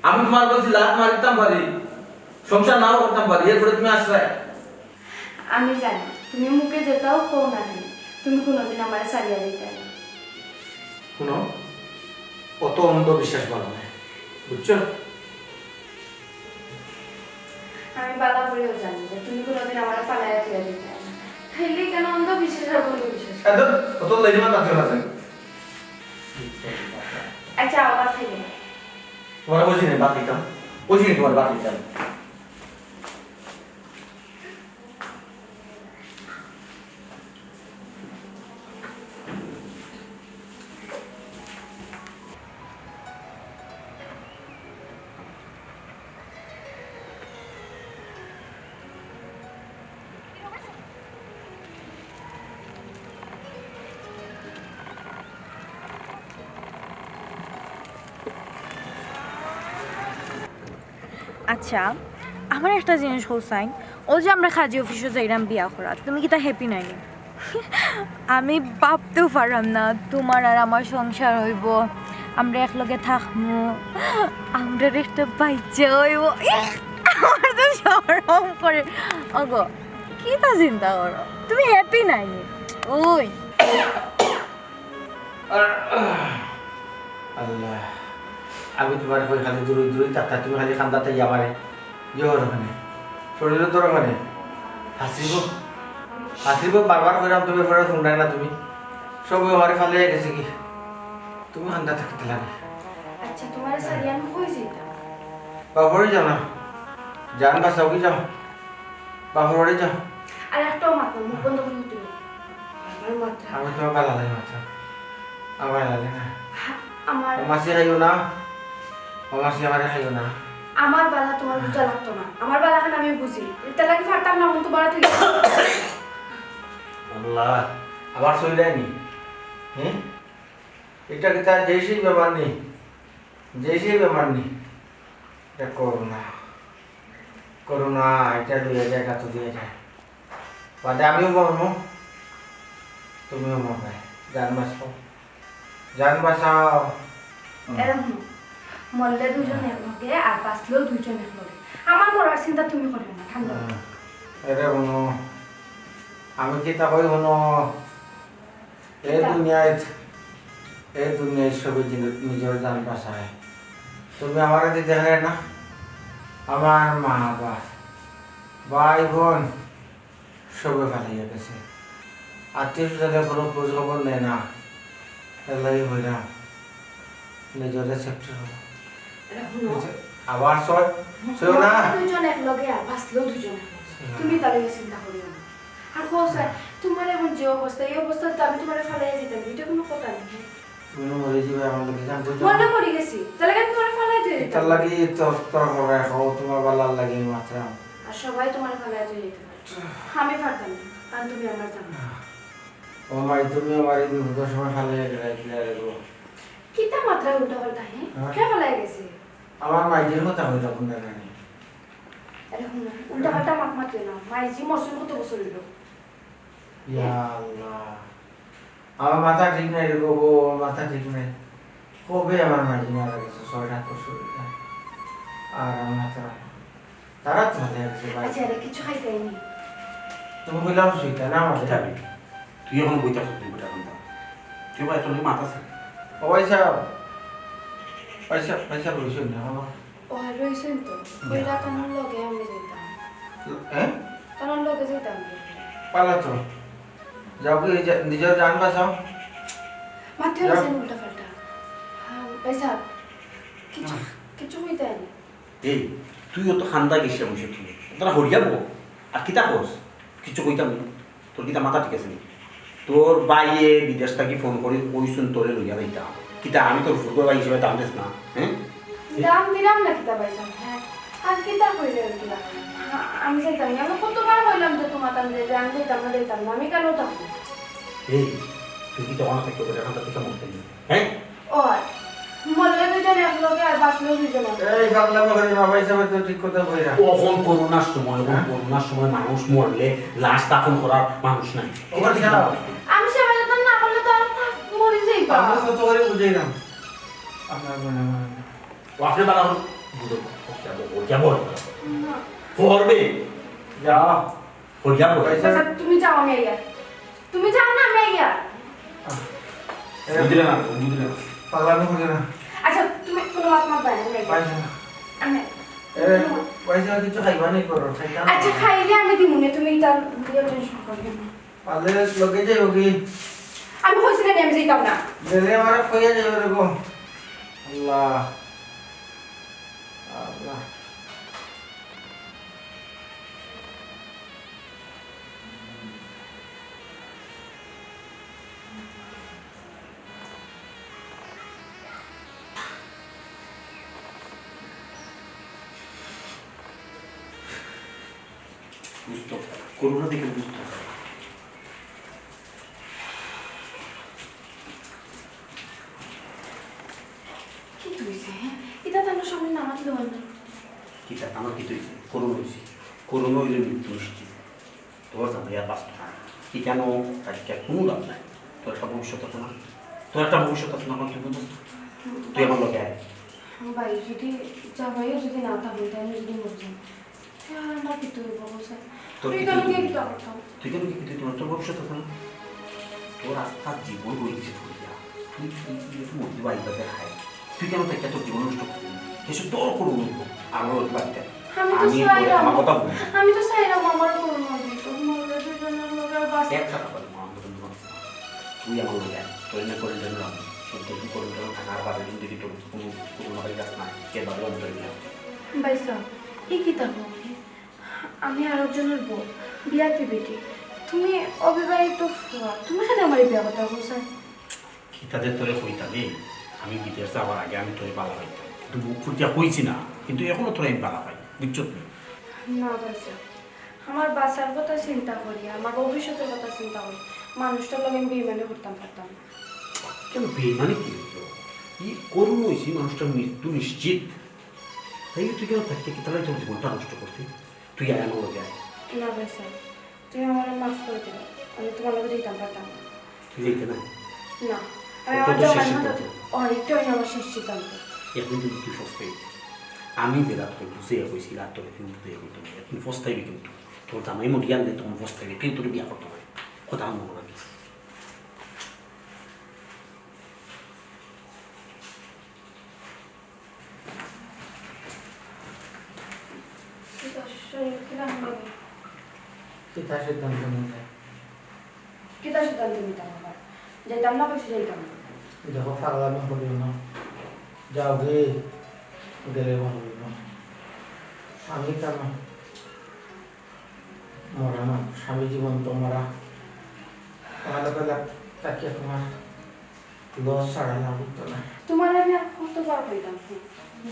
আমি তুমার কাছে লাত মারিতাম পারি, সংসার নাও করতাম পারি, এরপরে তুমি আশ্রয়। আমি জানি তুমি মুখে যেতাও কও না কেন, তুমি কোনোদিন আমারে ছাড়িয়া দিতে না। শুনো, অত অন্ধবিশ্বাস ভালো না, বুঝছো? আমি বালা করিও জানি যে তুমি কোনোদিন আমারে ফালাইয়া দিয়া দিতে না। তাইলে কেন অন্ধবিশ্বাস আর অন্ধবিশ্বাস? এত, অত লাইনে মাথা ধরে আছে। আচ্ছা, আবার খাইবে। তোমার বুঝি নেই, বাদ দিতাম। বুঝি নেই তোমার বাদ দিতাম। আচ্ছা, আমার একটা জিনিস কও চাইন, অউ যে আমরা কাজী অফিসো যাইরাম বিয়া করাত, তুমি কিতা happy নাইনি? আমি ভাবতেও পাররাম না, তুমার আর আমার সংসার অইবো, আমরা একলগে থাকমু, আমরার একটা বাইচ্চা অইবো। আমার তো শরম করে। ওগো, কিতা চিন্তা করো? তুমি happy নাইনি? ওই। আল্লাহ, আমি তুমারে কই খালি দূরই দূরই থাকতা, তুমি খালি কান্দাত আইয়া আমারে ইয়ে করো কেনে, শরীরও ধরো কেনে, হাসিব, হাসিব বারবার কইরাম, তুমি পরে শুনরায় না, তুমি সব আমারে ফালাইয়া গেছে কি, তুমি কান্দাত থাকতে লাগে। আচ্ছা, তুমারে ছাড়ি আমি কই যাইতাম? বাপরে যাও না, জান বাঁচাও কি যাও। বাপর বাড়ি যাও। আর একটাও মাত না, মুখ বন্ধ করি উঠবে। বারবার মাত না। আমি তুমার বালা লাগে মাত্র। আমার লাগে না। হা-, আমার ও মাসি খাইও না। ও মাসি আমারে খাইও না। আমার বালা তুমার বুঝা লাগতো না। আমার বালা খান আমি বুঝি। ইটা লাগি পারতাম না, মন তো বাড়া তুই। আল্লাহ, আবার চলে যায়নি। হ্যাঁ? ইটা কিতা যেই সেই বেমার নি? যেই সেই বেমার নি? ইটা করোনা। করোনা, ইটা লইয়া যায়, গাতো দিয়া যায়। বাদে আমিও মরমু, তুমিও মরবে। জান বাঁচাও, জান বাঁচাও। হুম। এরে হুনো, মরলে দুইজন একলগে, আর বাঁচলেও দুইজন একলগে। আমার মরার চিন্তা তুমি করিও না, ঠান্ডা অও। হ্যাঁ। এরে হুনো, আমি কিতা কই হুনো, এই কিতা? দুনিয়াত, এই দুনিয়াত সবে জিন-, নিজর জান বাঁচায়। তুমি আমারে দি দেখরায় না, আমার মা বাপ, ভাই বোন, সবে ফালাইয়া গেছে। আত্মীয় স্বজনে কোনো খোঁজ খবর নেয় না, এর লাগি হইরাম। নিজরে safety করো। এরে হুনো। আবার ছয়, ছয় না। মরলে দুইজন একলগে, আর বাঁচলেও দুইজন একলগে। হুম। তুমি তার লগে চিন্তা করিও না। আর কও স্যার, হ্যাঁ। তুমার এখন যে অবস্থা, এই অবস্থাত তো আমি তুমারে ফালাইয়া যাইতাম, ইটা কোনো কথা নায়। তুমি মরি যাইবায় আমার লগে, জানতো তো। মরলে মরি গেছি, তার লাগি আমি তুমারে ফালাইয়া যাইতাম। তার লাগি তোর, তোর মনে রাখো, তুমার বালার লাগি আমি মাতরাম। আর সবাই তুমারে ফালাইয়া যাইতাম। আমি পারতাম না, কারণ তুমি আমার জামাই। ও মাই, তুমি আমারে এই বিপদর সময় ফালাইয়া গেলায়, কিলা রে গো? কিতা মাতরায় উল্টা পাল্টা, হে? হ্যাঁ? কে ফালাইয়া গেছে? আমার মাইজির কথা কইতাম না জানি। আরে হুনো, উল্টা পাল্টা মাত মাতিও না। মাইজি মরছইন কত বছর অইলো? ইয়া আল্লাহ। আমার মাথা ঠিক নাই রে গো, আমার মাথা ঠিক নাই। কবে আমার মাইজি মারা গেছে? ছয় সাত বছর অইলো। আর আমার মাথা তারা তো ভালো আছে ভাই। আচ্ছা, আরে কিছু খাইতে আইনি। তুমি কইলাম সুইটা না আমার খাবি। তুই এখন বইতে আসছিস, তুই বেটা কোনটা? তুই ভাই, তোর মাথা আছে? ও ভাই সাহেব, ভাই সাহেব, ভাই সাহেব, রইছেন না, বাবা। ও, রইছেন তো। না। কইলা তানোর লগে আমি যাইতাম। হ্যাঁ? তানোর লগে যাইতাম। পালা তো। যাও কি, এই যে নিজের জান বাঁচাও। মাতিও না যাও। যেন উল্টা পাল্টা। হ্যাঁ, ভাই সাহেব, কিছু, হ্যাঁ। কিছু কইতে আইনি। এই, তুই অত খান্দা গেছিস আমার সাথে। তোরা হরিয়া বল। আর কিতা কস? কিচ্ছু কইতাম না। তোর কিতা মাথা ঠিক আছে নি? তোর ভাইয়ে বিদেশ থাকি ফোন করি কইছুন তোরে লইয়া যাইতাম। কিতা আমি তোর ফুটবল ভাই হিসেবে দাম দিস না, হ্যাঁ? দাম দিলাম না কিতা ভাই সাহেব, হ্যাঁ। আর কিতা কইলে আর কিতা? আ-, আমি যাইতাম না। আমি কতবার কইলাম যে তোমার তাম যে, যে আমি যাইতাম না, যাইতাম না। আমি কেন থাকবো? এই, তুই কি তখন থাকতে পারে? এখন তো তুই কেমন করলি? হ্যাঁ? ও, মরলে দুইজন এক লগে আর বাঁচলেও দুইজন এক লগে। এই পাগলামি করিও না, ভাই সাহেব তো ঠিক কথা কইরা। অখন করোনার সময়, অখন হ্যাঁ? করোনার সময় মানুষ মরলে লাশ দাফন করার মানুষ নাই। ও, আচ্ছা। আমি সেবা যত্ন না করলে তো আর থাক-, মরি যাইবা। আমি কত করে বুঝাইলাম। আপনার মনে হয়। ও, আপনি বালা হল। বুঝো, ও কেমন, ও কেমন? না। করবে। যা। হরিয়া বল। আচ্ছা, তুমি যাও, আমি আইয়া। তুমি যাও না, আমি আইয়া। এ, বুঝলে না, বুঝলে না। পাগলামি করলে না। আচ্ছা, তুমি কোনো মাত মাত বাইরে, আমি আইয়া। পাইছে না। আমি এ, পাইছে না, কিছু খাইবা নি করো, খাইতা না। আচ্ছা, খাইলে আমি দিমুনে, তুমি তার দিয়ে টেনশন করিও না। পারলে লগে যাইও কি? আমি কইছি না, আমি যাইতাম না। গেলে আমার কইয়া যাইও রে গো। আল্লাহ। আল্লাহ। বুঝতো, করোনা দেখে বুঝতো। কিতা অইছে, হ্যাঁ? ইতা তো আমরা সামনে না মাতলে অয় না। কিতা, আমার কিতা অইছে? করোনা অইছে। করোনা অইলে মৃত্যু নিশ্চিত। তোর জামাই আর বাঁচতো না। ইকানো থাকিয়া কুনু লাভ নাই। তোর একটা ভবিষ্যৎ আছে না? তোর একটা ভবিষ্যৎ আছে না? তুই বুঝস না? তুই আমার লগে আয়। ভাই, যদি জামাইও যদি না থাকে, তাহলে আমি যদি মরি যাই। হ্যাঁ, আমার কিতা অইবো, বলছে। তোর তুই কিতা অইবো? কিতা করতাম? তুই কেন কি, তুই তোমার, তোর ভবিষ্যৎ আছে না? তোর আস্তা জীবন হয়ে গেছে পড়িয়া। তুই, তুই, তুই একটু মধ্যে বাড়ি বাজার খাই। তুই কেন তাই তোর জীবন নষ্ট করবি? কিছু তোর করবো না। আমার ওর বাড়িতে। আমি তো আমি চাইলাম। আমার কথা বল। আমি তো চাইলাম আমার করোনা হইতো। মরলে দুইজনের লগে আর বাঁচতে একটা কথা বল, মা, আমার কথা বল। তুই আমার লগে আয়। তোর না করে দেন না। তোর তো তুই করে দেন, থাকার বাদে কিন্তু কি তোর কোনো, কোনো ভাই কাজ নাই। কে বাবা অন্তর না। ভাই সাহেব, ই কিতা কও? আমি আরকজনের বউ, বিয়াতি বেটি। তুমি অবিবাহিত ফুয়া, তুমি কেনে আমারে বিয়া করতায় কও চাই? কিতা যে তোরে কইতাম, এই, আমি বিদেশ যাওয়ার আগে আমি তোরে বালা পাইতাম, কিন্তু মুখ ফুটিয়া কইছি না, কিন্তু এখনো তোরে আমি বালা পাই, বুঝছত নি? না ভাই সাহেব, আমার বাঁচার কথা চিন্তা করি, আমার ভবিষ্যতের কথা চিন্তা করি, মানুষটার লগে আমি বেইমানি করতাম পারতাম না। কেন বেইমানি কি অইলো? ই করোনা অইছে, মানুষটার মৃত্যু নিশ্চিত। তাই তুই কেন থাকতে কিতা লাগি তোর জীবনটা নষ্ট করতে? তুই আয় আমার লগে আয়। না ভাই সাহেব, তুমি আমারে মাফ করে দিও। আমি তোমার লগে যাইতাম পারতাম না। তুই যাইতে না? না। আমি এটা আমার তো শেষ জামাইর সিদ্ধান্ত। মাথাত, ও, এটাই আমার শেষ সিদ্ধান্ত। এখন কিন্তু তুই পস্তাইবি। আমি যেলা তোরে বুঝাইয়া কইছি, আর তোরে কিন্তু বুঝাইয়া কইতাম না। এখন পস্তাইবি কিন্তু। তোর জামাই মরিয়া আনলে তখন পস্তাইবি। তুই তোর বিয়া করতে হবে। কথা মনে রাখিস। কিতা সিদ্ধান্ত নিতে? কিতা সিদ্ধান্ত নিতাম আবার? যাইতাম না, কইছি যাইতাম না। দেখো, পাগলামি করিও না। যাও গে, গেলে ভালো অইবো। আমি কেন? মরা মানুষ, আমি জীবন্ত মরা। আমার লগে লাগ-, তাকিয়া তোমার loss ছাড়া লাভ অইতো না। তোমার আমি আর কতবার কইতাম,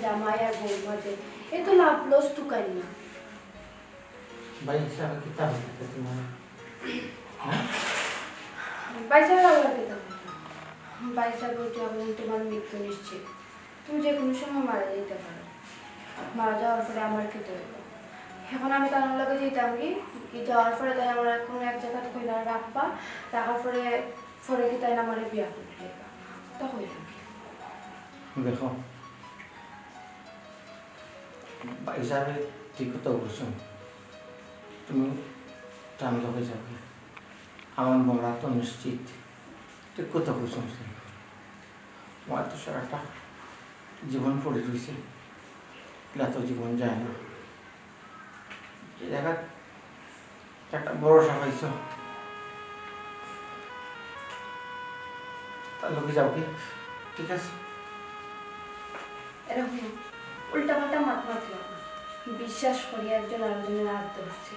জামাই আর বউর মাঝে এত লাভ loss তুকাইন না। ভাই হিসাবে কিতা বলতে তোমার? হ্যাঁ? ভাই হিসাবে আবার কিতা বলবো? ভাই হিসাবে তো এখন তোমার মৃত্যু নিশ্চিত। তুমি যে কোনো সময় মারা যাইতে পারো। মারা যাওয়ার পরে আমার কিতা অইবো? এখন আমি তার লগে যাইতাম কি, কি যাওয়ার পরে তাই আমার কোনো এক জায়গাত কইলা রাখবা, রাখার পরে, পরে কি তাই আমারে বিয়া করতে দিবা? তা কইলাম কি? দেখো, ভাইসাবে ঠিক কথা কইছইন, তুমি তান লগে যাওগি, আমার মরা তো নিশ্চিত। ঠিক কথা কইছইন। আমার তো সারাটা জীবন পড়ি রইছে, ইলা তো জীবন যায় না। এই জাগাত একটা ভরসা পাইছো, তার লগে যাওগি, ঠিক আছে? এরকম উল্টাপাল্টা মাত মাতিও না। বিশ্বাস করি একজন আরোজনর আত ধরছি।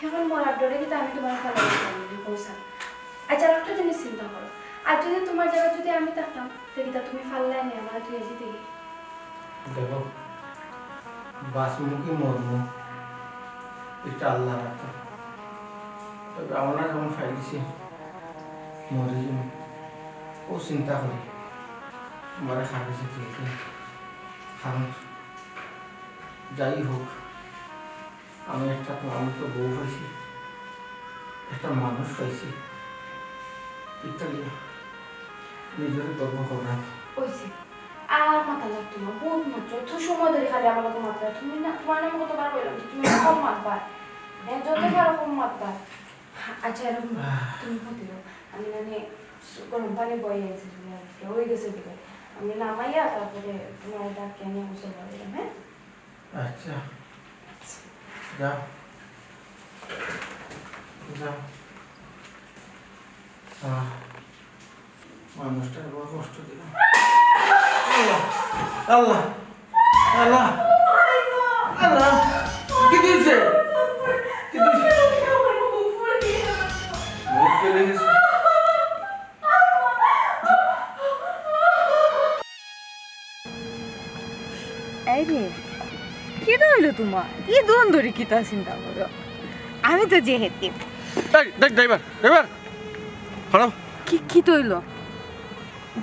এখন মরার ডরে কিন্তু আমি তুমার ফালাই দিতাম না, কইছাম। আচ্ছা, আর একটা জিনিস চিন্তা করো, আর যদি তুমার জাগাত যদি আমি থাকতাম, তে কিতা তুমি ফারলায় নি আমারে থুইয়া যাইতে গি? দেখো, বাঁচমু কি মরমু, ইটা আল্লার আতো। তবে আমরা যখন ফাইলিছি, মরি যাইমু, অউ চিন্তা করি, আমারে খাবে যে তুই, কারণ যাই হোক, আমি একটা, আমি তো বউ পাইছি, একটা মানুষ পাইছি, ইটা লইয়া নিজরে গর্ব কররাম। অইছে, আর মাতা লাগতো না, বউত মাতছো, অত সময় ধরি খালি আমার লগে মাতরায়। তুমি না, তুমার নামে কতবার কইলাম যে তুমি কম মাতবায়, হ্যাঁ, যত পারো কম মাতবায়। আচ্ছা, এরকম না, তুমি ক্ষতি হোক, আমি মানে গরম পানি বয়ে আনছি, তুমি আর কি, অই গেছে দিকে। আমি নামাইয়া তারপরে তুমার ডাকিয়া নিয়া গোসল করাইলাম, হ্যাঁ? আচ্ছা, যাও, যাও। আহ, মানুষটারে বড় কষ্ট দিলাম। আল্লাহ, আল্লাহ, আল্লাহ, আল্লাহ, কিতা অইছে? কিতা অইছে? মুখ চলে গেছে। এই রে, কিতা অইলো তুমার? ই দুন ধরি কিতা চিন্তা করো? আমি তো যে হেতি। এই, দেখ, ড্রাইভার, ড্রাইভার, খাড়াও। কি, কিতা অইলো?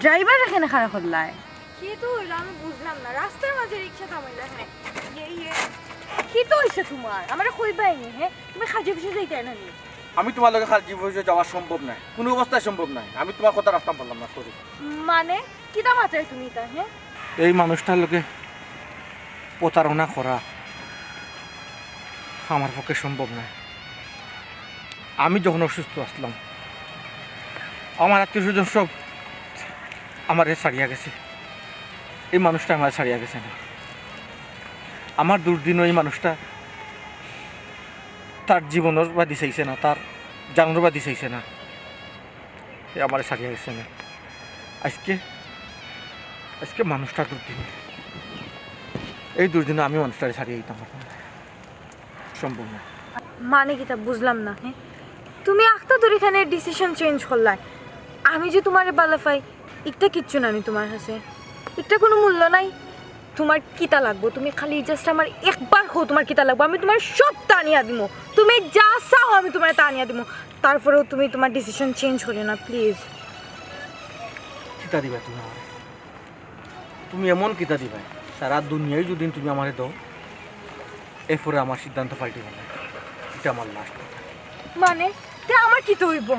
ড্রাইভার এখানে খাড়া করলায়? কিতা অইলো আমি বুঝলাম না। রাস্তার মাঝে রিক্সা থামাইলা, হ্যাঁ? ইয়ে, ইয়ে। কিতা অইছে তুমার? আমারে কইবায় নি, হ্যাঁ? তুমি কাজে অফিসে যাইতায় না নি? আমি তুমার লগে কাজে অফিসে যাওয়া সম্ভব নায়, কুনু অবস্থায় সম্ভব নায়। আমি তুমার কথা রাখতাম পারলাম না, sorry। মানে? কিতা মাতরায় তুমি ইতা, হ্যাঁ? এই মানুষটার লগে প্রতারণা করা আমার পক্ষে সম্ভব নায়। আমি যখন অসুস্থ আছলাম, আমার আত্মীয় স্বজন সব আমারে ছাড়িয়া গেছে, এই মানুষটা আমারে ছাড়িয়া গেছে না। আমার দুর্দিন এই মানুষটা তার জীবনর বাদি চাইছে না, তার জানর বাদি চাইছে না। এ আমারে ছাড়িয়া গেছে না। আজকে, আজকে মানুষটা দুর্দিন। এই দুর্দিনে আমি মানুষটারে ছাড়িয়া দিতাম পারতাম না। সম্ভব না। মানে কিতা বুঝলাম না, হ্যাঁ? তুমি আখতা ধরি খানে decision change করলায়। আমি যে তুমারে বালা পাই, ইটা কিচ্ছু না নি তুমার কাছে। ইটা কুনু মূল্য নাই। তুমার কিতা লাগবো? তুমি খালি just আমারে একবার কও তুমার কিতা লাগবো, আমি তুমারে সবতা আনিয়া দিমু। তুমি যা চাও আমি তুমারে তা আনিয়া দিমু। তারপরেও তুমি তুমার decision change করিও না, please। কিতা দিবায় তুমি আমারে? তুমি এমন কিতা দিবায়? সারা দুনিয়ায় যদি তুমি আমারে দেও, এরপরে আমার সিদ্ধান্ত পাল্টিবো না। ইটা আমার last কথা। মানে, তে আমার কিতা অইবো?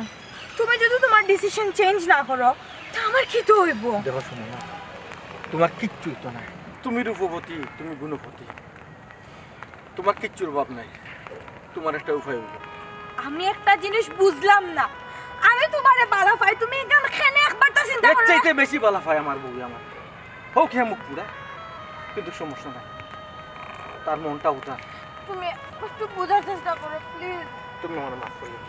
তুমি যদি তুমার decision change না করো, তে আমার কিতা অইবো? দেখো সুমনা, তুমার কিচ্ছু অইতো নায়। তুমি রূপবতী, তুমি গুণবতী, তুমার কিচ্ছুর অভাব নাই। তুমার একটা উপায় অইবো। আমি একটা জিনিস বুঝলাম না, আমি তুমারে বালা পাই, তুমি ইখান কেনে একবারতা চিন্তা করো না? এর চাইতে বেশি বালা পায় আমার বউয়ে আমারে। হউক হে মুখ পুড়া, কিন্তু সমস্যা নাই। তার মনটা উদার। তুমি একটু বুঝার চেষ্টা করো, please। তুমি আমারে মাফ করিও।